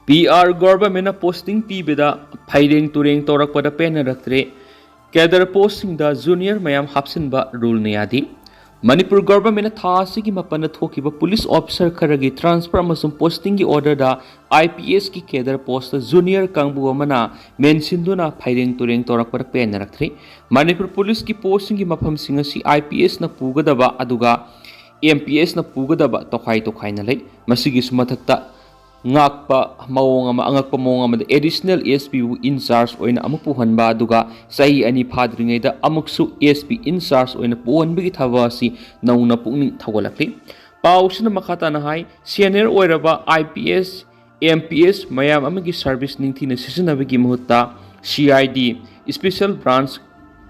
ꯄꯤ ꯑꯥꯔ ꯒꯣꯚꯔꯟꯃꯦꯟꯠꯅ ꯄꯣꯁꯇꯤꯡ ꯄꯤꯕꯗ ꯐꯩꯔꯦꯡ ꯇꯨꯔꯦꯡ ꯇꯧꯔꯛꯄꯗ ꯄꯦꯟꯅꯔꯛꯇ꯭ꯔꯦ꯫ ꯀꯦꯗꯔ ꯄꯣꯁꯁꯤꯡꯗ ꯖꯨꯅꯤꯌꯔ ꯃꯌꯥꯝ ꯍꯥꯞꯆꯤꯟꯕ ꯔꯨꯜꯅ ꯌꯥꯗꯦ꯫ ꯃꯅꯤꯄꯨꯔ ꯒꯣꯚꯔꯟꯃꯦꯟꯠꯅ ꯊꯥ ꯑꯁꯤꯒꯤ ꯃꯥꯄꯟꯗ ꯊꯣꯛꯈꯤꯕ ꯄꯨꯂꯤꯁ ꯑꯣꯐꯤꯁꯥꯔ ꯈꯔꯒꯤ ꯇ꯭ꯔꯥꯟꯁꯐꯔ ꯑꯃꯁꯨꯡ ꯄꯣꯁꯇꯤꯡꯒꯤ ꯑꯣꯔꯗꯔꯗ ꯑꯥꯏ ꯄꯤ ꯑꯦꯁꯀꯤ ꯀꯦꯗꯔ ꯄꯣꯁꯇ ꯖꯨꯅꯤꯌꯔ ꯀꯥꯡꯕꯨ ꯑꯃꯅ ꯃꯦꯟꯁꯤꯟꯗꯨꯅ ꯐꯩꯔꯦꯡ ꯇꯨꯔꯦꯡ ꯇꯧꯔꯛꯄꯗ ꯄꯦꯟꯅꯔꯛꯇ꯭ꯔꯤ꯫ ꯃꯅꯤꯄꯨꯔ ꯄꯨꯂꯤꯁꯀꯤ ꯄꯣꯁꯁꯤꯡꯒꯤ ꯃꯐꯝꯁꯤꯡ ꯑꯁꯤ ꯑꯥꯏ ꯄꯤ ꯑꯦꯁꯅ ꯄꯨꯒꯗꯕ ꯑꯗꯨꯒ ꯑꯦꯝ ꯄꯤ ꯑꯦꯁꯅ ꯄꯨꯒꯗꯕ ꯇꯣꯈꯥꯏ ꯇꯣꯈꯥꯏꯅ ꯂꯩ꯫ ꯃꯁꯤꯒꯤꯁꯨ ꯃꯊꯛꯇ ꯉꯥꯛꯄ ꯃꯑꯣꯡ ꯑꯃ, ꯑꯉꯛꯄ ꯃꯑꯣꯡ ꯑꯃꯗ ꯑꯦꯗꯤꯁꯅꯦꯜ ꯑꯦꯁ ꯄꯤꯕꯨ ꯏꯟ ꯆꯥꯔꯖ ꯑꯣꯏꯅ ꯑꯃꯨꯛ ꯄꯨꯍꯟꯕ, ꯑꯗꯨꯒ ꯆꯍꯤ ꯑꯅꯤ ꯐꯥꯗ꯭ꯔꯤꯉꯩꯗ ꯑꯃꯨꯛꯁꯨ ꯑꯦꯁ ꯄꯤ ꯏꯟ ꯆꯥꯔꯖ ꯑꯣꯏꯅ ꯄꯨꯍꯟꯕꯒꯤ ꯊꯕꯛ ꯑꯁꯤ ꯅꯧꯅ ꯄꯨꯛꯅꯤꯡ ꯊꯧꯒꯠꯂꯛꯂꯤ꯫ ꯄꯥꯎꯁꯤꯅ ꯃꯈꯥ ꯇꯥꯅ ꯍꯥꯏ, ꯁꯦꯅꯤꯌꯔ ꯑꯣꯏꯔꯕ I P S, M P S ꯃꯌꯥꯝ ꯑꯃꯒꯤ ꯁꯔꯚꯤꯁ ꯅꯤꯡꯊꯤꯅ ꯁꯤꯖꯤꯟꯅꯕꯒꯤ ꯃꯍꯨꯠꯇ C I D, special branch,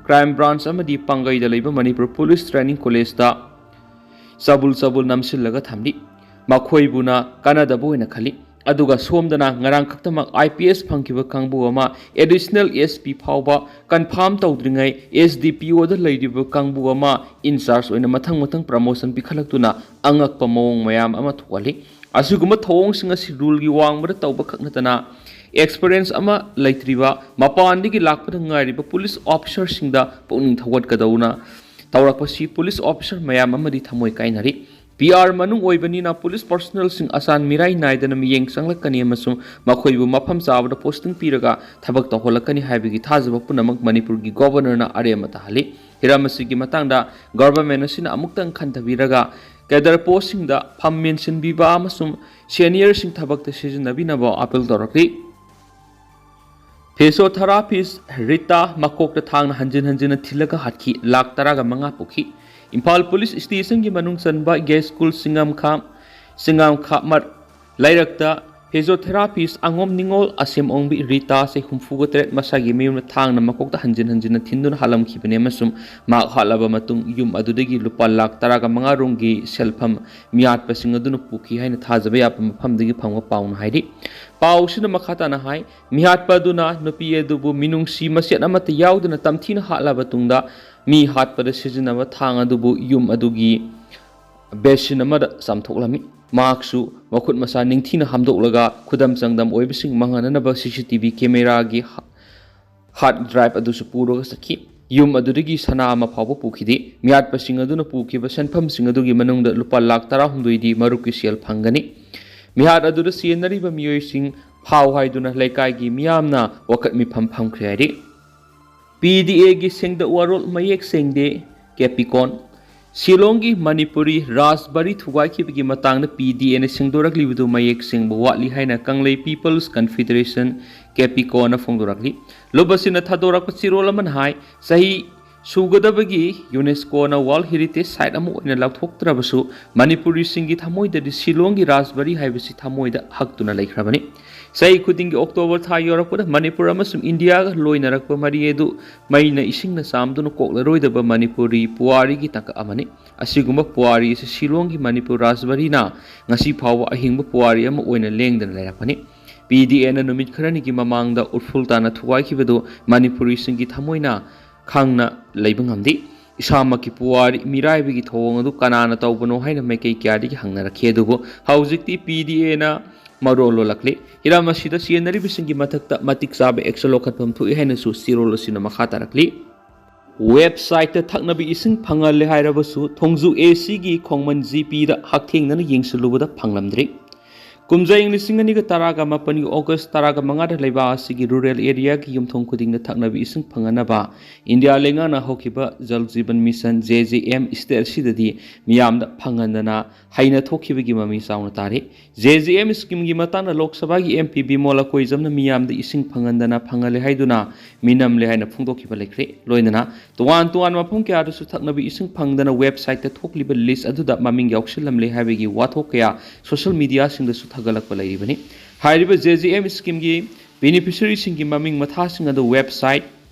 crime branch ꯑꯃꯗꯤ ꯄꯥꯡꯒꯩꯗ ꯂꯩꯕ ꯃꯅꯤꯄꯨꯔ ꯄꯨꯂꯤꯁ ꯇ꯭ꯔꯦꯅꯤꯡ ꯀꯣꯂꯦꯖꯇ ꯆꯕꯨꯜ ꯆꯕꯨꯜ ꯅꯝꯁꯤꯜꯂꯒ ꯊꯝꯂꯤ꯫ ꯃꯈꯣꯏꯕꯨꯅ ꯀꯥꯟꯅꯗꯕ ꯑꯣꯏꯅ ꯈꯜꯂꯤ꯫ ꯑꯗꯨꯒ ꯁꯣꯝꯗꯅ ꯉꯔꯥꯡ ꯈꯛꯇꯃꯛ ꯑꯥꯏ ꯄꯤ ꯑꯦꯁ ꯐꯪꯈꯤꯕ ꯀꯥꯡꯕꯨ ꯑꯃ ꯑꯦꯗꯤꯁꯅꯦꯜ ꯑꯦꯁ ꯄꯤ ꯐꯥꯎꯕ ꯀꯟꯐꯥꯔꯝ ꯇꯧꯗ꯭ꯔꯤꯉꯩ ꯑꯦꯁ ꯗꯤ ꯄꯤ ꯑꯣꯗ ꯂꯩꯔꯤꯕ ꯀꯥꯡꯕꯨ ꯑꯃ ꯏꯟꯆꯥꯔꯖ ꯑꯣꯏꯅ ꯃꯊꯪ ꯃꯊꯪ ꯄ꯭ꯔꯃꯣꯁꯟ ꯄꯤꯈꯠꯂꯛꯇꯨꯅ ꯑꯉꯛꯄ ꯃꯑꯣꯡ ꯃꯌꯥꯝ ꯑꯃ ꯊꯣꯛꯍꯜꯂꯤ꯫ ꯑꯁꯤꯒꯨꯝꯕ ꯊꯧꯑꯣꯡꯁꯤꯡ ꯑꯁꯤ ꯔꯨꯜꯒꯤ ꯋꯥꯡꯃꯗ ꯇꯧꯕ ꯈꯛ ꯅꯠꯇꯅ ꯑꯦꯛꯁꯄꯔꯤꯌꯦꯟꯁ ꯑꯃ ꯂꯩꯇ꯭ꯔꯤꯕ ꯃꯄꯥꯟꯗꯒꯤ ꯂꯥꯛꯄꯗ ꯉꯥꯏꯔꯤꯕ ꯄꯨꯂꯤꯁ ꯑꯣꯐꯤꯁꯔꯁꯤꯡꯗ ꯄꯨꯛꯅꯤꯡ ꯊꯧꯒꯠꯀꯗꯧꯅ ꯇꯧꯔꯛꯄꯁꯤ ꯄꯨꯂꯤꯁ ꯑꯣꯐꯤꯁꯔ ꯃꯌꯥꯝ ꯑꯃꯗꯤ ꯊꯃꯣꯏ ꯀꯥꯏꯅꯔꯤ꯫ ꯄꯤ ꯑꯥꯔ ꯃꯅꯨꯡ ꯑꯣꯏꯕꯅꯤꯅ ꯄꯨꯂꯤꯁ ꯄꯔꯁꯣꯅꯦꯜꯁꯤꯡ ꯑꯆꯥꯟ ꯃꯤꯔꯥꯏ ꯅꯥꯏꯗꯅ ꯃꯤꯠꯌꯦꯡ ꯆꯪꯂꯛꯀꯅꯤ ꯑꯃꯁꯨꯡ ꯃꯈꯣꯏꯕꯨ ꯃꯐꯝ ꯆꯥꯕꯗ ꯄꯣꯁꯇꯤꯡ ꯄꯤꯔꯒ ꯊꯕꯛ ꯇꯧꯍꯜꯂꯛꯀꯅꯤ ꯍꯥꯏꯕꯒꯤ ꯊꯥꯖꯕ ꯄꯨꯝꯅꯃꯛ ꯃꯅꯤꯄꯨꯔꯒꯤ ꯒꯣꯕꯔꯅꯔꯅ ꯑꯔꯦꯝꯕ ꯇꯥꯍꯜꯂꯤ꯫ ꯍꯤꯔꯝ ꯑꯁꯤꯒꯤ ꯃꯇꯥꯡꯗ ꯒꯣꯕꯔꯅꯃꯦꯟꯠ ꯑꯁꯤꯅ ꯑꯃꯨꯛꯇꯪ ꯈꯟꯊꯕꯤꯔꯒ ꯀꯦꯗꯔ ꯄꯣꯁꯁꯤꯡꯗ ꯐꯝ ꯃꯦꯟꯁꯤꯟꯕꯤꯕ ꯑꯃꯁꯨꯡ ꯁꯦꯅꯤꯌꯔꯁꯤꯡ ꯊꯕꯛꯇ ꯁꯤꯖꯤꯟꯅꯕꯤꯅꯕ ꯑꯥꯄꯤꯜ ꯇꯧꯔꯛꯂꯤ꯫ ꯐꯤꯖꯤꯑꯣꯊꯦꯔꯥꯄꯤꯁ ꯔꯤꯇꯥ ꯃꯀꯣꯛꯇ ꯊꯥꯡꯅ ꯍꯟꯖꯤꯟ ꯍꯟꯖꯤꯟꯅ ꯊꯤꯜꯂꯒ ꯍꯥꯠꯈꯤ, ꯂꯥꯈ ꯇꯔꯥꯒ ꯃꯉꯥ ꯄꯨꯈꯤ꯫ ꯏꯝꯐꯥꯜ ꯄꯨꯂꯤꯁ ꯁ꯭ꯇꯦꯁꯟꯒꯤ ꯃꯅꯨꯡ ꯆꯟꯕ ꯒꯦꯁ ꯁ꯭ꯀꯨꯜ ꯁꯤꯡꯉꯥꯝꯈꯥ, ꯁꯤꯡꯉꯥꯝꯈꯥꯃꯠ ꯂꯩꯔꯛꯇ ꯐꯤꯖꯤꯑꯣꯊꯦꯔꯥꯄꯤꯁ ꯑꯉꯣꯝ ꯅꯤꯉꯣꯜ ꯑꯁꯦꯝ ꯑꯣꯡꯕꯤ ꯔꯤꯇꯥ, ꯆꯍꯤ ꯍꯨꯝꯐꯨꯒ ꯇꯔꯦꯠ, ꯃꯁꯥꯒꯤ ꯃꯌꯨꯝꯗ ꯊꯥꯡꯅ ꯃꯀꯣꯛꯇ ꯍꯟꯖꯤꯟ ꯍꯟꯖꯤꯟꯅ ꯊꯤꯟꯗꯨꯅ ꯍꯥꯠꯂꯝꯈꯤꯕꯅꯤ ꯑꯃꯁꯨꯡ ꯃꯍꯥꯛ ꯍꯥꯠꯂꯕ ꯃꯇꯨꯡ ꯌꯨꯝ ꯑꯗꯨꯗꯒꯤ ꯂꯨꯄꯥ ꯂꯥꯈ ꯇꯔꯥꯒ ꯃꯉꯥ ꯔꯣꯝꯒꯤ ꯁꯦꯜꯐꯝ ꯃꯤꯍꯥꯠꯄꯁꯤꯡ ꯑꯗꯨꯅ ꯄꯨꯈꯤ ꯍꯥꯏꯅ ꯊꯥꯖꯕ ꯌꯥꯕ ꯃꯐꯝꯗꯒꯤ ꯐꯪꯕ ꯄꯥꯎꯅ ꯍꯥꯏꯔꯤ꯫ ꯄꯥꯎꯁꯤꯅ ꯃꯈꯥ ꯇꯥꯅ ꯍꯥꯏ, ꯃꯤꯍꯥꯠꯄ ꯑꯗꯨꯅ ꯅꯨꯄꯤ ꯑꯗꯨꯕꯨ ꯃꯤꯅꯨꯡꯁꯤ ꯃꯆꯦꯠ ꯑꯃꯠꯇ ꯌꯥꯎꯗꯅ ꯇꯝꯊꯤꯅ ꯍꯥꯠꯂꯕ ꯇꯨꯡꯗ ꯃꯤ ꯍꯥꯠꯄꯗ ꯁꯤꯖꯤꯟꯅꯕ ꯊꯥꯡ ꯑꯗꯨꯕꯨ ꯌꯨꯝ ꯑꯗꯨꯒꯤ ꯕꯦꯁꯤꯟ ꯑꯃꯗ ꯆꯥꯝꯊꯣꯛꯂꯝꯃꯤ꯫ ꯃꯍꯥꯛꯁꯨ ꯃꯈꯨꯠ ꯃꯁꯥ ꯅꯤꯡꯊꯤꯅ ꯍꯥꯝꯗꯣꯛꯂꯒ ꯈꯨꯗꯝ ꯆꯥꯡꯗꯝ ꯑꯣꯏꯕꯁꯤꯡ ꯃꯥꯡꯍꯟꯅꯅꯕ ꯁꯤ ꯁꯤ ꯇꯤ ꯚꯤ ꯀꯦꯃꯦꯔꯥꯒꯤ ꯍꯥ-, ꯍꯥꯔꯗ ꯗ꯭ꯔꯥꯏꯚ ꯑꯗꯨꯁꯨ ꯄꯨꯔꯒ ꯆꯠꯈꯤ꯫ ꯌꯨꯝ ꯑꯗꯨꯗꯒꯤ ꯁꯅꯥ ꯑꯃ ꯐꯥꯎꯕ ꯄꯨꯈꯤꯗꯦ꯫ ꯃꯤꯍꯥꯠꯄꯁꯤꯡ ꯑꯗꯨꯅ ꯄꯨꯈꯤꯕ ꯁꯦꯟꯐꯝꯁꯤꯡ ꯑꯗꯨꯒꯤ ꯃꯅꯨꯡꯗ ꯂꯨꯄꯥ ꯂꯥꯈ ꯇꯔꯥꯍꯨꯝꯗꯣꯏꯗꯤ ꯃꯔꯨꯞꯀꯤ ꯁꯦꯜ ꯐꯪꯒꯅꯤ꯫ ꯃꯤꯍꯥꯠ ꯑꯗꯨꯗ ꯆꯦꯟꯅꯔꯤꯕ ꯃꯤꯑꯣꯏꯁꯤꯡ ꯐꯥꯎ ꯍꯥꯏꯗꯨꯅ ꯂꯩꯀꯥꯏꯒꯤ ꯃꯤꯌꯥꯝꯅ ꯋꯥꯀꯠ ꯃꯤꯐꯝ ꯐꯝꯈ꯭ꯔꯦ ꯍꯥꯏꯔꯤ꯫ ꯄꯤ ꯗꯤ ꯑꯦꯒꯤ ꯁꯦꯡꯗ ꯋꯥꯔꯣꯜ ꯃꯌꯦꯛ ꯁꯦꯡꯗꯦ, ꯀꯦꯄꯤꯀꯣꯟ꯫ ꯁꯤꯂꯣꯡꯒꯤ ꯃꯅꯤꯄꯨꯔꯤ ꯔꯥꯖꯕꯥꯔꯤ ꯊꯨꯒꯥꯏꯈꯤꯕꯒꯤ ꯃꯇꯥꯡꯗ ꯄꯤ ꯗꯤ ꯑꯦꯅ ꯁꯦꯡꯗꯣꯔꯛꯂꯤꯕꯗꯨ ꯃꯌꯦꯛ ꯁꯦꯡꯕ ꯋꯥꯠꯂꯤ ꯍꯥꯏꯅ ꯀꯪꯂꯩ ꯄꯤꯄꯜꯁ ꯀꯟꯐꯦꯗꯔꯦꯁꯟ, ꯀꯦꯄꯤꯀꯣꯟꯅ ꯐꯣꯡꯗꯣꯔꯛꯂꯤ꯫ ꯂꯨꯞ ꯑꯁꯤꯅ ꯊꯥꯗꯣꯔꯛꯄ ꯆꯦꯔꯣꯜ ꯑꯃꯅ ꯍꯥꯏ, ꯆꯍꯤ ꯁꯨꯒꯗꯕꯒꯤ ꯌꯨꯅꯦꯁꯀꯣꯅ ꯋꯥꯔꯜꯗ ꯍꯦꯔꯤꯇꯦꯖ ꯁꯥꯏꯠ ꯑꯃ ꯑꯣꯏꯅ ꯂꯥꯎꯊꯣꯛꯇ꯭ꯔꯕꯁꯨ, ꯃꯅꯤꯄꯨꯔꯤꯁꯤꯡꯒꯤ ꯊꯃꯣꯏꯗꯗꯤ ꯁꯤꯂꯣꯡꯒꯤ ꯔꯥꯖꯕꯥꯔꯤ ꯍꯥꯏꯕꯁꯤ ꯊꯃꯣꯏꯗ ꯍꯛꯇꯨꯅ ꯂꯩꯈ꯭ꯔꯕꯅꯤ꯫ ꯆꯍꯤ ꯈꯨꯗꯤꯡꯒꯤ ꯑꯣꯛꯇꯣꯕꯔ ꯊꯥ ꯌꯧꯔꯛꯄꯗ ꯃꯅꯤꯄꯨꯔ ꯑꯃꯁꯨꯡ ꯏꯟꯗꯤꯌꯥꯒ ꯂꯣꯏꯅꯔꯛꯄ ꯃꯔꯤ ꯑꯗꯨ ꯃꯩꯅ ꯏꯁꯤꯡꯅ ꯆꯥꯝꯗꯨꯅ ꯀꯣꯛꯂꯔꯣꯏꯗꯕ ꯃꯅꯤꯄꯨꯔꯤ ꯄꯨꯋꯥꯔꯤꯒꯤ ꯇꯥꯡꯀꯛ ꯑꯃꯅꯤ꯫ ꯑꯁꯤꯒꯨꯝꯕ ꯄꯨꯋꯥꯔꯤ ꯑꯁꯤ ꯁꯤꯂꯣꯡꯒꯤ ꯃꯅꯤꯄꯨꯔ ꯔꯥꯖꯕꯥꯔꯤꯅ ꯉꯁꯤ ꯐꯥꯎꯕ ꯑꯍꯤꯡꯕ ꯄꯨꯋꯥꯔꯤ ꯑꯃ ꯑꯣꯏꯅ ꯂꯦꯡꯗꯅ ꯂꯩꯔꯛꯄꯅꯤ꯫ ꯄꯤ ꯗꯤ ꯑꯦꯅ ꯅꯨꯃꯤꯠ ꯈꯔꯅꯤꯒꯤ ꯃꯃꯥꯡꯗ ꯎꯔꯐꯨꯜ ꯇꯥꯅ ꯊꯨꯒꯥꯏꯈꯤꯕꯗꯨ ꯃꯅꯤꯄꯨꯔꯤꯁꯤꯡꯒꯤ ꯊꯃꯣꯏꯅ ꯈꯪꯅ ꯂꯩꯕ ꯉꯝꯗꯦ꯫ ꯏꯁꯥꯃꯛꯀꯤ ꯄꯨꯋꯥꯔꯤ ꯃꯤꯔꯥꯏꯕꯒꯤ ꯊꯧꯑꯣꯡ ꯑꯗꯨ ꯀꯅꯥꯅ ꯇꯧꯕꯅꯣ ꯍꯥꯏꯅ ꯃꯥꯏꯀꯩ ꯀꯌꯥꯗꯒꯤ ꯍꯪꯅꯔꯛꯈꯤ, ꯑꯗꯨꯕꯨ ꯍꯧꯖꯤꯛꯇꯤ ꯄꯤ ꯗꯤ ꯑꯦꯅ ꯃꯔꯣꯜ ꯂꯣꯜꯂꯛꯂꯤ꯫ ꯍꯤꯔꯝ ꯑꯁꯤꯗ ꯆꯦꯟꯅꯔꯤꯕꯁꯤꯡꯒꯤ ꯃꯊꯛꯇ ꯃꯇꯤꯛ ꯆꯥꯕ ꯑꯦꯛꯁꯟ ꯂꯧꯈꯠꯐꯝ ꯊꯣꯛꯏ ꯍꯥꯏꯅꯁꯨ ꯆꯦꯔꯣꯜ ꯑꯁꯤꯅ ꯃꯈꯥ ꯇꯥꯔꯛꯂꯤ꯫ ꯋꯦꯕꯁꯥꯏꯠꯇ ꯊꯛꯅꯕ ꯏꯁꯤꯡ ꯐꯪꯍꯜꯂꯦ ꯍꯥꯏꯔꯕꯁꯨ, ꯊꯣꯡꯖꯨ ꯑꯦ ꯁꯤꯒꯤ ꯈꯣꯡꯃꯟ ꯖꯤ ꯄꯤꯗ ꯍꯛꯊꯦꯡꯅꯅ ꯌꯦꯡꯁꯤꯜꯂꯨꯕꯗ ꯐꯪꯂꯝꯗ꯭ꯔꯤ꯫ ꯀꯨꯝꯖꯥ ꯏꯪ ꯂꯤꯁꯤꯡ ꯑꯅꯤꯒ ꯇꯔꯥꯒ ꯃꯥꯄꯟꯒꯤ ꯑꯣꯒꯁ ꯇꯔꯥꯒ ꯃꯉꯥꯗ ꯂꯩꯕꯥꯛ ꯑꯁꯤꯒꯤ ꯔꯨꯔꯦꯜ ꯑꯦꯔꯤꯌꯥꯒꯤ ꯌꯨꯝꯊꯣꯡ ꯈꯨꯗꯤꯡꯗ ꯊꯛꯅꯕ ꯏꯁꯤꯡ ꯐꯪꯍꯟꯅꯕ ꯏꯟꯗꯤꯌꯥ ꯂꯩꯉꯥꯛꯅ ꯍꯧꯈꯤꯕ Jal Jeevan mission, J J M, state ꯑꯁꯤꯗꯗꯤ ꯃꯤꯌꯥꯝꯗ ꯐꯪꯍꯟꯗꯅ ꯍꯩꯅ ꯊꯣꯛꯈꯤꯕꯒꯤ ꯃꯃꯤ ꯆꯥꯎꯅ ꯇꯥꯔꯤ꯫ ꯖꯦ ꯖꯦ ꯑꯦꯝ ꯁ꯭ꯀꯤꯝꯒꯤ ꯃꯇꯥꯡꯗ ꯂꯣꯛ ꯁꯚꯥꯒꯤ ꯑꯦꯝ ꯄꯤ ꯕꯤꯃꯣꯜ ꯑꯀꯣꯏꯖꯝꯅ ꯃꯤꯌꯥꯝꯗ ꯏꯁꯤꯡ ꯐꯪꯍꯟꯗꯅ ꯐꯪꯍꯜꯂꯦ ꯍꯥꯏꯗꯨꯅ ꯃꯤꯅꯝꯂꯦ ꯍꯥꯏꯅ ꯐꯣꯡꯗꯣꯛꯈꯤꯕ ꯂꯩꯈ꯭ꯔꯦ꯫ ꯂꯣꯏꯅꯅ ꯇꯣꯉꯥꯟ ꯇꯣꯉꯥꯟꯕ ꯃꯐꯝ ꯀꯌꯥꯗꯁꯨ ꯊꯛꯅꯕ ꯏꯁꯤꯡ ꯐꯪꯗꯅ ꯋꯦꯕꯁꯥꯏꯠꯇ ꯊꯣꯛꯂꯤꯕ ꯂꯤꯁ ꯑꯗꯨꯗ ꯃꯃꯤꯡ ꯌꯥꯎꯁꯤꯜꯂꯝꯂꯦ ꯍꯥꯏꯕꯒꯤ ꯋꯥꯊꯣꯛ ꯀꯌꯥ ꯁꯣꯁꯤꯌꯦꯜ ꯃꯤꯗꯤꯌꯥꯁꯤꯡꯗꯁꯨ ꯊꯥꯒꯠꯂꯛꯄ ꯂꯩꯔꯤꯕꯅꯤ꯫ ꯍꯥꯏꯔꯤꯕ ꯖꯦ ꯖꯦ ꯑꯦꯝ ꯁ꯭ꯀꯤꯝꯒꯤ ꯕꯦꯅꯤꯐꯤꯁꯔꯤꯁꯤꯡꯒꯤ ꯃꯃꯤꯡ ꯃꯊꯥꯁꯤꯡ ꯑꯗꯨ website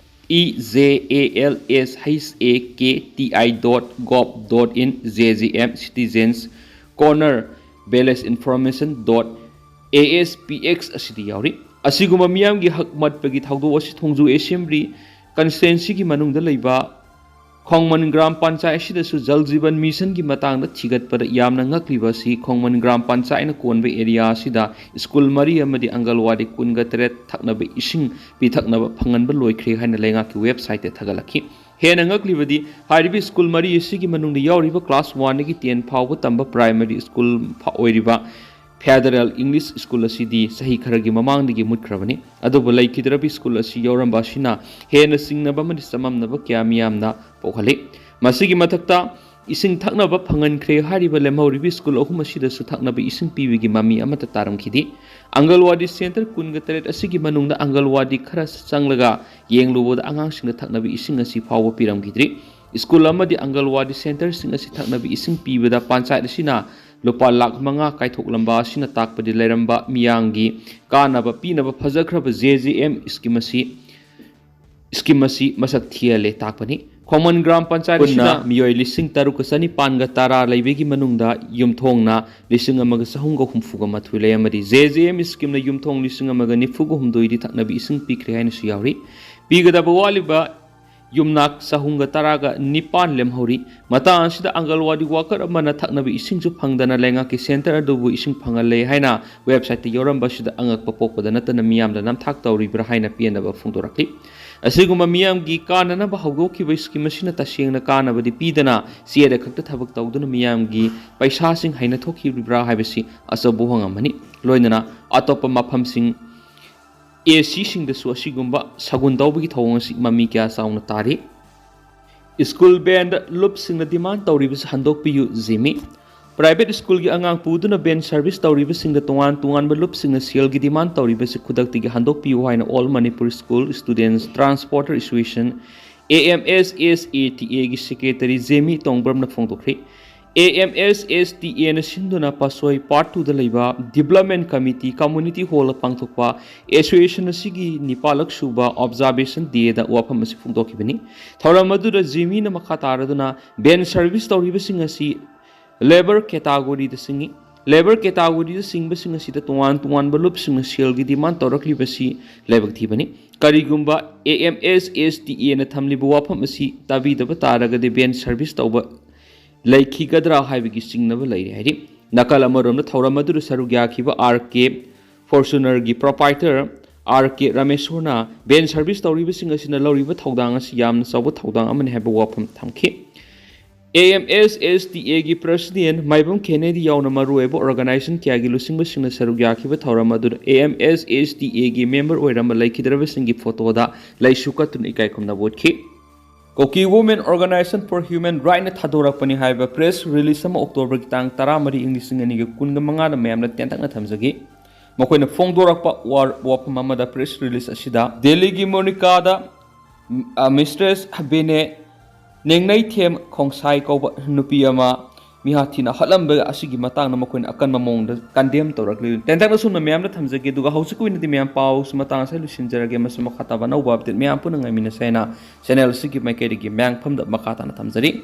E J A L S H A K T I dot gov dot in, J J M citizens corner, balance information dot A S P X ꯑꯁꯤꯗ ꯌꯥꯎꯔꯤ꯫ ꯑꯁꯤꯒꯨꯝꯕ ꯃꯤꯌꯥꯝꯒꯤ ꯍꯛ ꯃꯠꯄꯒꯤ ꯊꯧꯗꯣꯛ ꯑꯁꯤ ꯊꯣꯡꯖꯨ ꯑꯦꯁꯦꯝꯕ꯭ꯂꯤ ꯀꯟꯁꯇꯤꯇ꯭ꯋꯦꯟꯁꯤꯒꯤ ꯃꯅꯨꯡꯗ ꯂꯩꯕ ꯈꯣꯡꯃꯟ ꯒ꯭ꯔꯥꯝ ꯄꯟꯆꯥꯌꯠ ꯑꯁꯤꯗꯁꯨ ꯖꯜ ꯖꯤꯕꯟ ꯃꯤꯁꯟꯒꯤ ꯃꯇꯥꯡꯗ ꯊꯤꯒꯠꯄꯗ ꯌꯥꯝꯅ ꯉꯛꯂꯤꯕ ꯑꯁꯤ ꯈꯣꯡꯃꯟ ꯒ꯭ꯔꯥꯝ ꯄꯟꯆꯥꯌꯠꯅ ꯀꯣꯟꯕ ꯑꯦꯔꯤꯌꯥ ꯑꯁꯤꯗ ꯁ꯭ꯀꯨꯜ ꯃꯔꯤ ꯑꯃꯗꯤ ꯑꯪꯒꯜꯋꯥꯗꯤ ꯀꯨꯟꯒ ꯇꯔꯦꯠ ꯊꯛꯅꯕ ꯏꯁꯤꯡ ꯄꯤꯊꯛꯅꯕ ꯐꯪꯍꯟꯕ ꯂꯣꯏꯈ꯭ꯔꯦ ꯍꯥꯏꯅ ꯂꯩꯉꯥꯛꯀꯤ ꯋꯦꯕꯁꯥꯏꯠꯇ ꯊꯥꯒꯠꯂꯛꯈꯤ꯫ ꯍꯦꯟꯅ ꯉꯛꯂꯤꯕꯗꯤ ꯍꯥꯏꯔꯤꯕ ꯁ꯭ꯀꯨꯜ ꯃꯔꯤ ꯑꯁꯤꯒꯤ ꯃꯅꯨꯡꯗ ꯌꯥꯎꯔꯤꯕ ꯀ꯭ꯂꯥꯁ ꯋꯥꯟꯗꯒꯤ ꯇꯦꯟ ꯐꯥꯎꯕ ꯇꯝꯕ ꯄ꯭ꯔꯥꯏꯃꯔꯤ ꯁ꯭ꯀꯨꯜ ꯐ-, ꯑꯣꯏꯔꯤꯕ ꯐꯦꯗꯔꯦꯜ ꯏꯪꯂꯤꯁ ꯁ꯭ꯀꯨꯜ ꯑꯁꯤꯗꯤ ꯆꯍꯤ ꯈꯔꯒꯤ ꯃꯃꯥꯡꯗꯒꯤ ꯃꯨꯠꯈ꯭ꯔꯕꯅꯤ꯫ ꯑꯗꯨꯕꯨ ꯂꯩꯈꯤꯗ꯭ꯔꯕꯤ ꯁ꯭ꯀꯨꯜ ꯑꯁꯤ ꯌꯥꯎꯔꯝꯕ ꯑꯁꯤꯅ ꯍꯦꯟꯅ ꯆꯤꯡꯅꯕ ꯑꯃꯗꯤ ꯆꯃꯝꯅꯕ ꯀꯌꯥ ꯃꯤꯌꯥꯝꯅ ꯄꯣꯛꯍꯜꯂꯤ꯫ ꯃꯁꯤꯒꯤ ꯃꯊꯛꯇ ꯏꯁꯤꯡ ꯊꯛꯅꯕ ꯐꯪꯍꯟꯈ꯭ꯔꯦ ꯍꯥꯏꯔꯤꯕ ꯂꯦꯝꯍꯧꯔꯤꯕ ꯁ꯭ꯀꯨꯜ ꯑꯍꯨꯝ ꯑꯁꯤꯗꯁꯨ ꯊꯛꯅꯕ ꯏꯁꯤꯡ ꯄꯤꯕꯒꯤ ꯃꯃꯤ ꯑꯃꯠꯇ ꯇꯥꯔꯝꯈꯤꯗꯦ꯫ ꯑꯪꯒꯜꯋꯥꯗꯤ ꯁꯦꯟꯇꯔ ꯀꯨꯟꯒ ꯇꯔꯦꯠ ꯑꯁꯤꯒꯤ ꯃꯅꯨꯡꯗ ꯑꯪꯒꯜꯋꯥꯗꯤ ꯈꯔ ꯆꯪꯂꯒ ꯌꯦꯡꯂꯨꯕꯗ ꯑꯉꯥꯡꯁꯤꯡꯗ ꯊꯛꯅꯕ ꯏꯁꯤꯡ ꯑꯁꯤ ꯐꯥꯎꯕ ꯄꯤꯔꯝꯈꯤꯗ꯭ꯔꯤ꯫ ꯁ꯭ꯀꯨꯜ ꯑꯃꯗꯤ ꯑꯪꯒꯜꯋꯥꯗꯤ ꯁꯦꯟꯇꯔꯁꯤꯡ ꯑꯁꯤ ꯊꯛꯅꯕ ꯏꯁꯤꯡ ꯄꯤꯕꯗ ꯄꯟꯆꯥꯌꯠ ꯑꯁꯤꯅ ꯂꯨꯄꯥ ꯂꯥꯈ ꯃꯉꯥ ꯀꯥꯏꯊꯣꯛꯂꯝꯕ ꯑꯁꯤꯅ ꯇꯥꯛꯄꯗꯤ ꯂꯩꯔꯝꯕ ꯃꯤꯌꯥꯝꯒꯤ ꯀꯥꯟꯅꯕ ꯄꯤꯅꯕ ꯐꯖꯈ꯭ꯔꯕ ꯖꯦ ꯖꯦ ꯑꯦꯝ ꯁ꯭ꯀꯤꯝ ꯑꯁꯤ ꯁ꯭ꯀꯤꯝ ꯑꯁꯤ ꯃꯁꯛ ꯊꯤꯍꯜꯂꯦ ꯇꯥꯛꯄꯅꯤ꯫ ꯈꯣꯡꯃꯟ ꯒ꯭ꯔꯥꯝ ꯄꯟꯆꯥꯌꯠ ꯄꯨꯟꯅ ꯑꯁꯤꯅ ꯃꯤꯑꯣꯏ ꯂꯤꯁꯤꯡ ꯇꯔꯨꯛꯀ ꯆꯅꯤꯄꯥꯟꯒ ꯇꯔꯥ ꯂꯩꯕꯒꯤ ꯃꯅꯨꯡꯗ ꯌꯨꯝꯊꯣꯡꯅ ꯂꯤꯁꯤꯡ ꯑꯃꯒ ꯆꯍꯨꯝꯒ ꯍꯨꯝꯐꯨꯒ ꯃꯥꯊꯣꯏ ꯂꯩ ꯑꯃꯗꯤ ꯖꯦ ꯖꯦ ꯑꯦꯝ ꯁ꯭ꯀꯤꯝꯅ ꯌꯨꯝꯊꯣꯡ ꯂꯤꯁꯤꯡ ꯑꯃꯒ ꯅꯤꯐꯨꯒ ꯍꯨꯝꯗꯣꯏꯗꯤ ꯊꯛꯅꯕ ꯏꯁꯤꯡ ꯄꯤꯈ꯭ꯔꯦ ꯍꯥꯏꯅꯁꯨ ꯌꯥꯎꯔꯤ꯫ ꯄꯤꯒꯗꯕ ꯋꯥꯠꯂꯤꯕ ꯌꯨꯝꯅꯥꯛ ꯆꯍꯨꯝꯒ ꯇꯔꯥꯒ ꯅꯤꯄꯥꯟ ꯂꯦꯝꯍꯧꯔꯤ꯫ ꯃꯇꯥꯡ ꯑꯁꯤꯗ ꯑꯪꯒꯜꯋꯥꯗꯤ ꯋꯥꯀꯔ ꯑꯃꯅ ꯊꯛꯅꯕ ꯏꯁꯤꯡꯁꯨ ꯐꯪꯗꯅ ꯂꯩꯉꯥꯛꯀꯤ ꯁꯦꯟꯇꯔ ꯑꯗꯨꯕꯨ ꯏꯁꯤꯡ ꯐꯪꯍꯜꯂꯦ ꯍꯥꯏꯅ ꯋꯦꯕꯁꯥꯏꯠꯇ ꯌꯥꯎꯔꯝꯕꯁꯤꯗ ꯑꯉꯛꯄ ꯄꯣꯛꯄꯗ ꯅꯠꯇꯅ ꯃꯤꯌꯥꯝꯗ ꯅꯝꯊꯥꯛ ꯇꯧꯔꯤꯕ꯭ꯔꯥ ꯍꯥꯏꯅ ꯄꯦꯟꯗꯕ ꯐꯣꯡꯗꯣꯔꯛꯂꯤ꯫ ꯑꯁꯤꯒꯨꯝꯕ ꯃꯤꯌꯥꯝꯒꯤ ꯀꯥꯟꯅꯅꯕ ꯍꯧꯗꯣꯛꯈꯤꯕ ꯁ꯭ꯀꯤꯝ ꯑꯁꯤꯅ ꯇꯁꯦꯡꯅ ꯀꯥꯟꯅꯕꯗꯤ ꯄꯤꯗꯅ ꯆꯦꯗ ꯈꯛꯇ ꯊꯕꯛ ꯇꯧꯗꯨꯅ ꯃꯤꯌꯥꯝꯒꯤ ꯄꯩꯁꯥꯁꯤꯡ ꯍꯩꯅ ꯊꯣꯛꯈꯤꯕ꯭ꯔꯥ ꯍꯥꯏꯕꯁꯤ ꯑꯆꯧꯕ ꯋꯥꯍꯪ ꯑꯃꯅꯤ꯫ ꯂꯣꯏꯅꯅ ꯑꯇꯣꯞꯄ ꯃꯐꯝꯁꯤꯡ ꯑꯦ ꯁꯤꯁꯤꯡꯗꯁꯨ ꯑꯁꯤꯒꯨꯝꯕ ꯁꯒꯨꯟ ꯇꯧꯕꯒꯤ ꯊꯧꯑꯣꯡ ꯑꯁꯤ ꯃꯃꯤ ꯀꯌꯥ ꯆꯥꯎꯅ ꯇꯥꯔꯤ꯫ ꯁ꯭ꯀꯨꯜ ꯕꯦꯟꯗ ꯂꯨꯞꯁꯤꯡꯅ ꯗꯤꯃꯥꯟ ꯇꯧꯔꯤꯕꯁꯤ ꯍꯟꯗꯣꯛꯄꯤꯌꯨ ꯖꯤꯃꯤ꯫ ꯄ꯭ꯔꯥꯏꯚꯦꯠ ꯁ꯭ꯀꯨꯜꯒꯤ ꯑꯉꯥꯡ ꯄꯨꯗꯨꯅ ꯕꯦꯟ ꯁꯔꯚꯤꯁ ꯇꯧꯔꯤꯕꯁꯤꯡꯗ ꯇꯣꯉꯥꯟ ꯇꯣꯉꯥꯟꯕ ꯂꯨꯞꯁꯤꯡꯅ ꯁꯦꯜꯒꯤ ꯗꯤꯃꯥꯟ ꯇꯧꯔꯤꯕꯁꯤ ꯈꯨꯗꯛꯇꯒꯤ ꯍꯟꯗꯣꯛꯄꯤꯌꯨ ꯍꯥꯏꯅ All Manipur School Students Transporter Association, A M S S A T A ꯒꯤ secretary ꯖꯦꯃꯤ ꯇꯣꯡꯕ꯭ꯔꯝꯅ ꯐꯣꯡꯗꯣꯛꯈ꯭ꯔꯤ꯫ A M S S T A ꯅ ꯁꯤꯟꯗꯨꯅ ꯄꯥꯁꯣꯏ ꯄꯥꯔꯠ ꯇꯨꯗ ꯂꯩꯕ ꯗꯤꯕ꯭ꯂꯞꯃꯦꯟ ꯀꯃꯤꯇꯤ ꯀꯝꯃꯨꯅꯤꯇꯤ ꯍꯣꯜꯗ ꯄꯥꯡꯊꯣꯛꯄ ꯑꯦꯁꯣꯁꯤꯌꯦꯁꯟ ꯑꯁꯤꯒꯤ ꯅꯤꯄꯥꯜꯂꯛ ꯁꯨꯕ ꯑꯣꯕꯖꯥꯔꯕꯦꯁꯟ ꯗꯦꯗ ꯋꯥꯐꯝ ꯑꯁꯤ ꯐꯣꯡꯗꯣꯛꯈꯤꯕꯅꯤ꯫ ꯊꯧꯔꯝ ꯑꯗꯨꯗ ꯖꯤꯃꯤꯅ ꯃꯈꯥ ꯇꯥꯔꯗꯨꯅ ꯕꯦꯟ ꯁꯔꯚꯤꯁ ꯇꯧꯔꯤꯕꯁꯤꯡ ꯑꯁꯤ ꯂꯦꯕꯔ ꯀꯦꯇꯥꯒꯣꯔꯤꯗ ꯆꯤꯡꯏ꯫ ꯂꯦꯕꯔ ꯀꯦꯇꯥꯒꯣꯔꯤꯗ ꯆꯤꯡꯕꯁꯤꯡ ꯑꯁꯤꯗ ꯇꯣꯉꯥꯟ ꯇꯣꯉꯥꯟꯕ ꯂꯨꯞꯁꯤꯡꯅ ꯁꯦꯜꯒꯤ ꯗꯤꯃꯥꯟ ꯇꯧꯔꯛꯂꯤꯕꯁꯤ ꯂꯥꯏꯕꯛ ꯊꯤꯕꯅꯤ꯫ ꯀꯔꯤꯒꯨꯝꯕ A M S S T A ꯅ ꯊꯝꯂꯤꯕ ꯋꯥꯐꯝ ꯑꯁꯤ ꯇꯥꯕꯤꯗꯕ ꯇꯥꯔꯒꯗꯤ ꯕꯦꯟ ꯁꯔꯚꯤꯁ ꯇꯧꯕ ꯂꯩꯈꯤꯒꯗ꯭ꯔꯥ ꯍꯥꯏꯕꯒꯤ ꯆꯤꯡꯅꯕ ꯂꯩꯔꯤ ꯍꯥꯏꯔꯤ꯫ ꯅꯥꯀꯜ ꯑꯃꯔꯣꯝꯗ ꯊꯧꯔꯝ ꯑꯗꯨꯗ ꯁꯔꯨꯛ ꯌꯥꯈꯤꯕ ꯑꯥꯔ ꯀꯦ ꯐꯣꯔꯆꯨꯅꯔꯒꯤ ꯄ꯭ꯔꯣꯄꯥꯏꯇꯔ ꯑꯥꯔ ꯀꯦ ꯔꯥꯃꯦꯁꯣꯔꯅ ꯕꯦꯟ ꯁꯔꯚꯤꯁ ꯇꯧꯔꯤꯕꯁꯤꯡ ꯑꯁꯤꯅ ꯂꯧꯔꯤꯕ ꯊꯧꯗꯥꯡ ꯑꯁꯤ ꯌꯥꯝꯅ ꯆꯥꯎꯕ ꯊꯧꯗꯥꯡ ꯑꯃꯅꯤ ꯍꯥꯏꯕ ꯋꯥꯐꯝ ꯊꯝꯈꯤ꯫ A M S S T A ꯒꯤ ꯄ꯭ꯔꯁꯤꯗꯦꯟ ꯃꯥꯏꯕꯝ ꯈꯦꯅꯦꯗꯤ ꯌꯥꯎꯅ ꯃꯔꯨꯑꯣꯏꯕ ꯑꯣꯔꯒꯅꯥꯏꯖꯦꯁꯟ ꯀꯌꯥꯒꯤ ꯂꯨꯆꯤꯡꯕꯁꯤꯡꯅ ꯁꯔꯨꯛ ꯌꯥꯈꯤꯕ ꯊꯧꯔꯝ ꯑꯗꯨꯗ A M S S T A ꯒꯤ ꯃꯦꯝꯕꯔ ꯑꯣꯏꯔꯝꯕ ꯂꯩꯈꯤꯗ꯭ꯔꯕꯁꯤꯡꯒꯤ ꯐꯣꯇꯣꯗ ꯂꯩꯁꯨ ꯀꯠꯇꯨꯅ ꯏꯀꯥꯏ ꯈꯨꯝꯅꯕ ꯎꯠꯈꯤ꯫ Kuki Women Organization for Human Rights ꯅ ꯊꯥꯗꯣꯔꯛꯄꯅꯤ ꯍꯥꯏꯕ press release ꯑꯃ October ꯒꯤ ꯇꯥꯡ ꯇꯔꯥꯃꯔꯤ, ꯏꯪ ꯂꯤꯁꯤꯡ ꯑꯅꯤꯒ ꯀꯨꯟꯒ ꯃꯉꯥꯗ ꯃꯌꯥꯝꯗ ꯇꯦꯟꯇꯛꯅ ꯊꯝꯖꯒꯦ꯫ ꯃꯈꯣꯏꯅ ꯐꯣꯡꯗꯣꯔꯛꯄ ꯋꯥ-, ꯋꯥꯐꯝ ꯑꯃꯗ press release ꯑꯁꯤꯗ ꯗꯦꯜꯂꯤꯒꯤ ꯃꯣꯅꯤꯀꯥꯗ, ꯑ, Mistress ꯕꯦꯅꯦ ꯅꯦꯡꯅꯩꯊꯦꯝ ꯈꯣꯡꯁꯥꯏ ꯀꯧꯕ ꯅꯨꯄꯤ ꯑꯃ ꯃꯤꯍꯥꯠ ꯊꯤꯅ ꯍꯥꯠꯂꯝꯕ ꯑꯁꯤꯒꯤ ꯃꯇꯥꯡꯗ ꯃꯈꯣꯏꯅ ꯑꯀꯟꯕ ꯃꯑꯣꯡꯗ condemn ꯇꯧꯔꯛꯂꯤ꯫ ꯇꯦꯟꯇꯛꯅ ꯁꯨꯝꯅ ꯃꯌꯥꯝꯗ ꯊꯝꯖꯒꯦ, ꯑꯗꯨꯒ ꯍꯧꯖꯤꯛꯀꯤ ꯑꯣꯏꯅꯗꯤ ꯃꯌꯥꯝ ꯄꯥꯎꯁꯤ ꯃꯇꯥꯡ ꯑꯁꯤꯗ ꯂꯣꯏꯁꯤꯟꯖꯔꯒꯦ꯫ ꯃꯁꯤ ꯃꯈꯥ ꯇꯥꯕ ꯑꯅꯧꯕ update ꯃꯌꯥꯝ ꯄꯨꯟꯅ ꯉꯥꯏꯃꯤꯟꯅꯁꯦ ꯍꯥꯏꯅ channel ꯑꯁꯤꯒꯤ ꯃꯥꯏꯀꯩꯗꯒꯤ ꯃꯌꯥꯝ ꯐꯝꯗ ꯃꯈꯥ ꯇꯥꯅ ꯊꯝꯖꯔꯤ꯫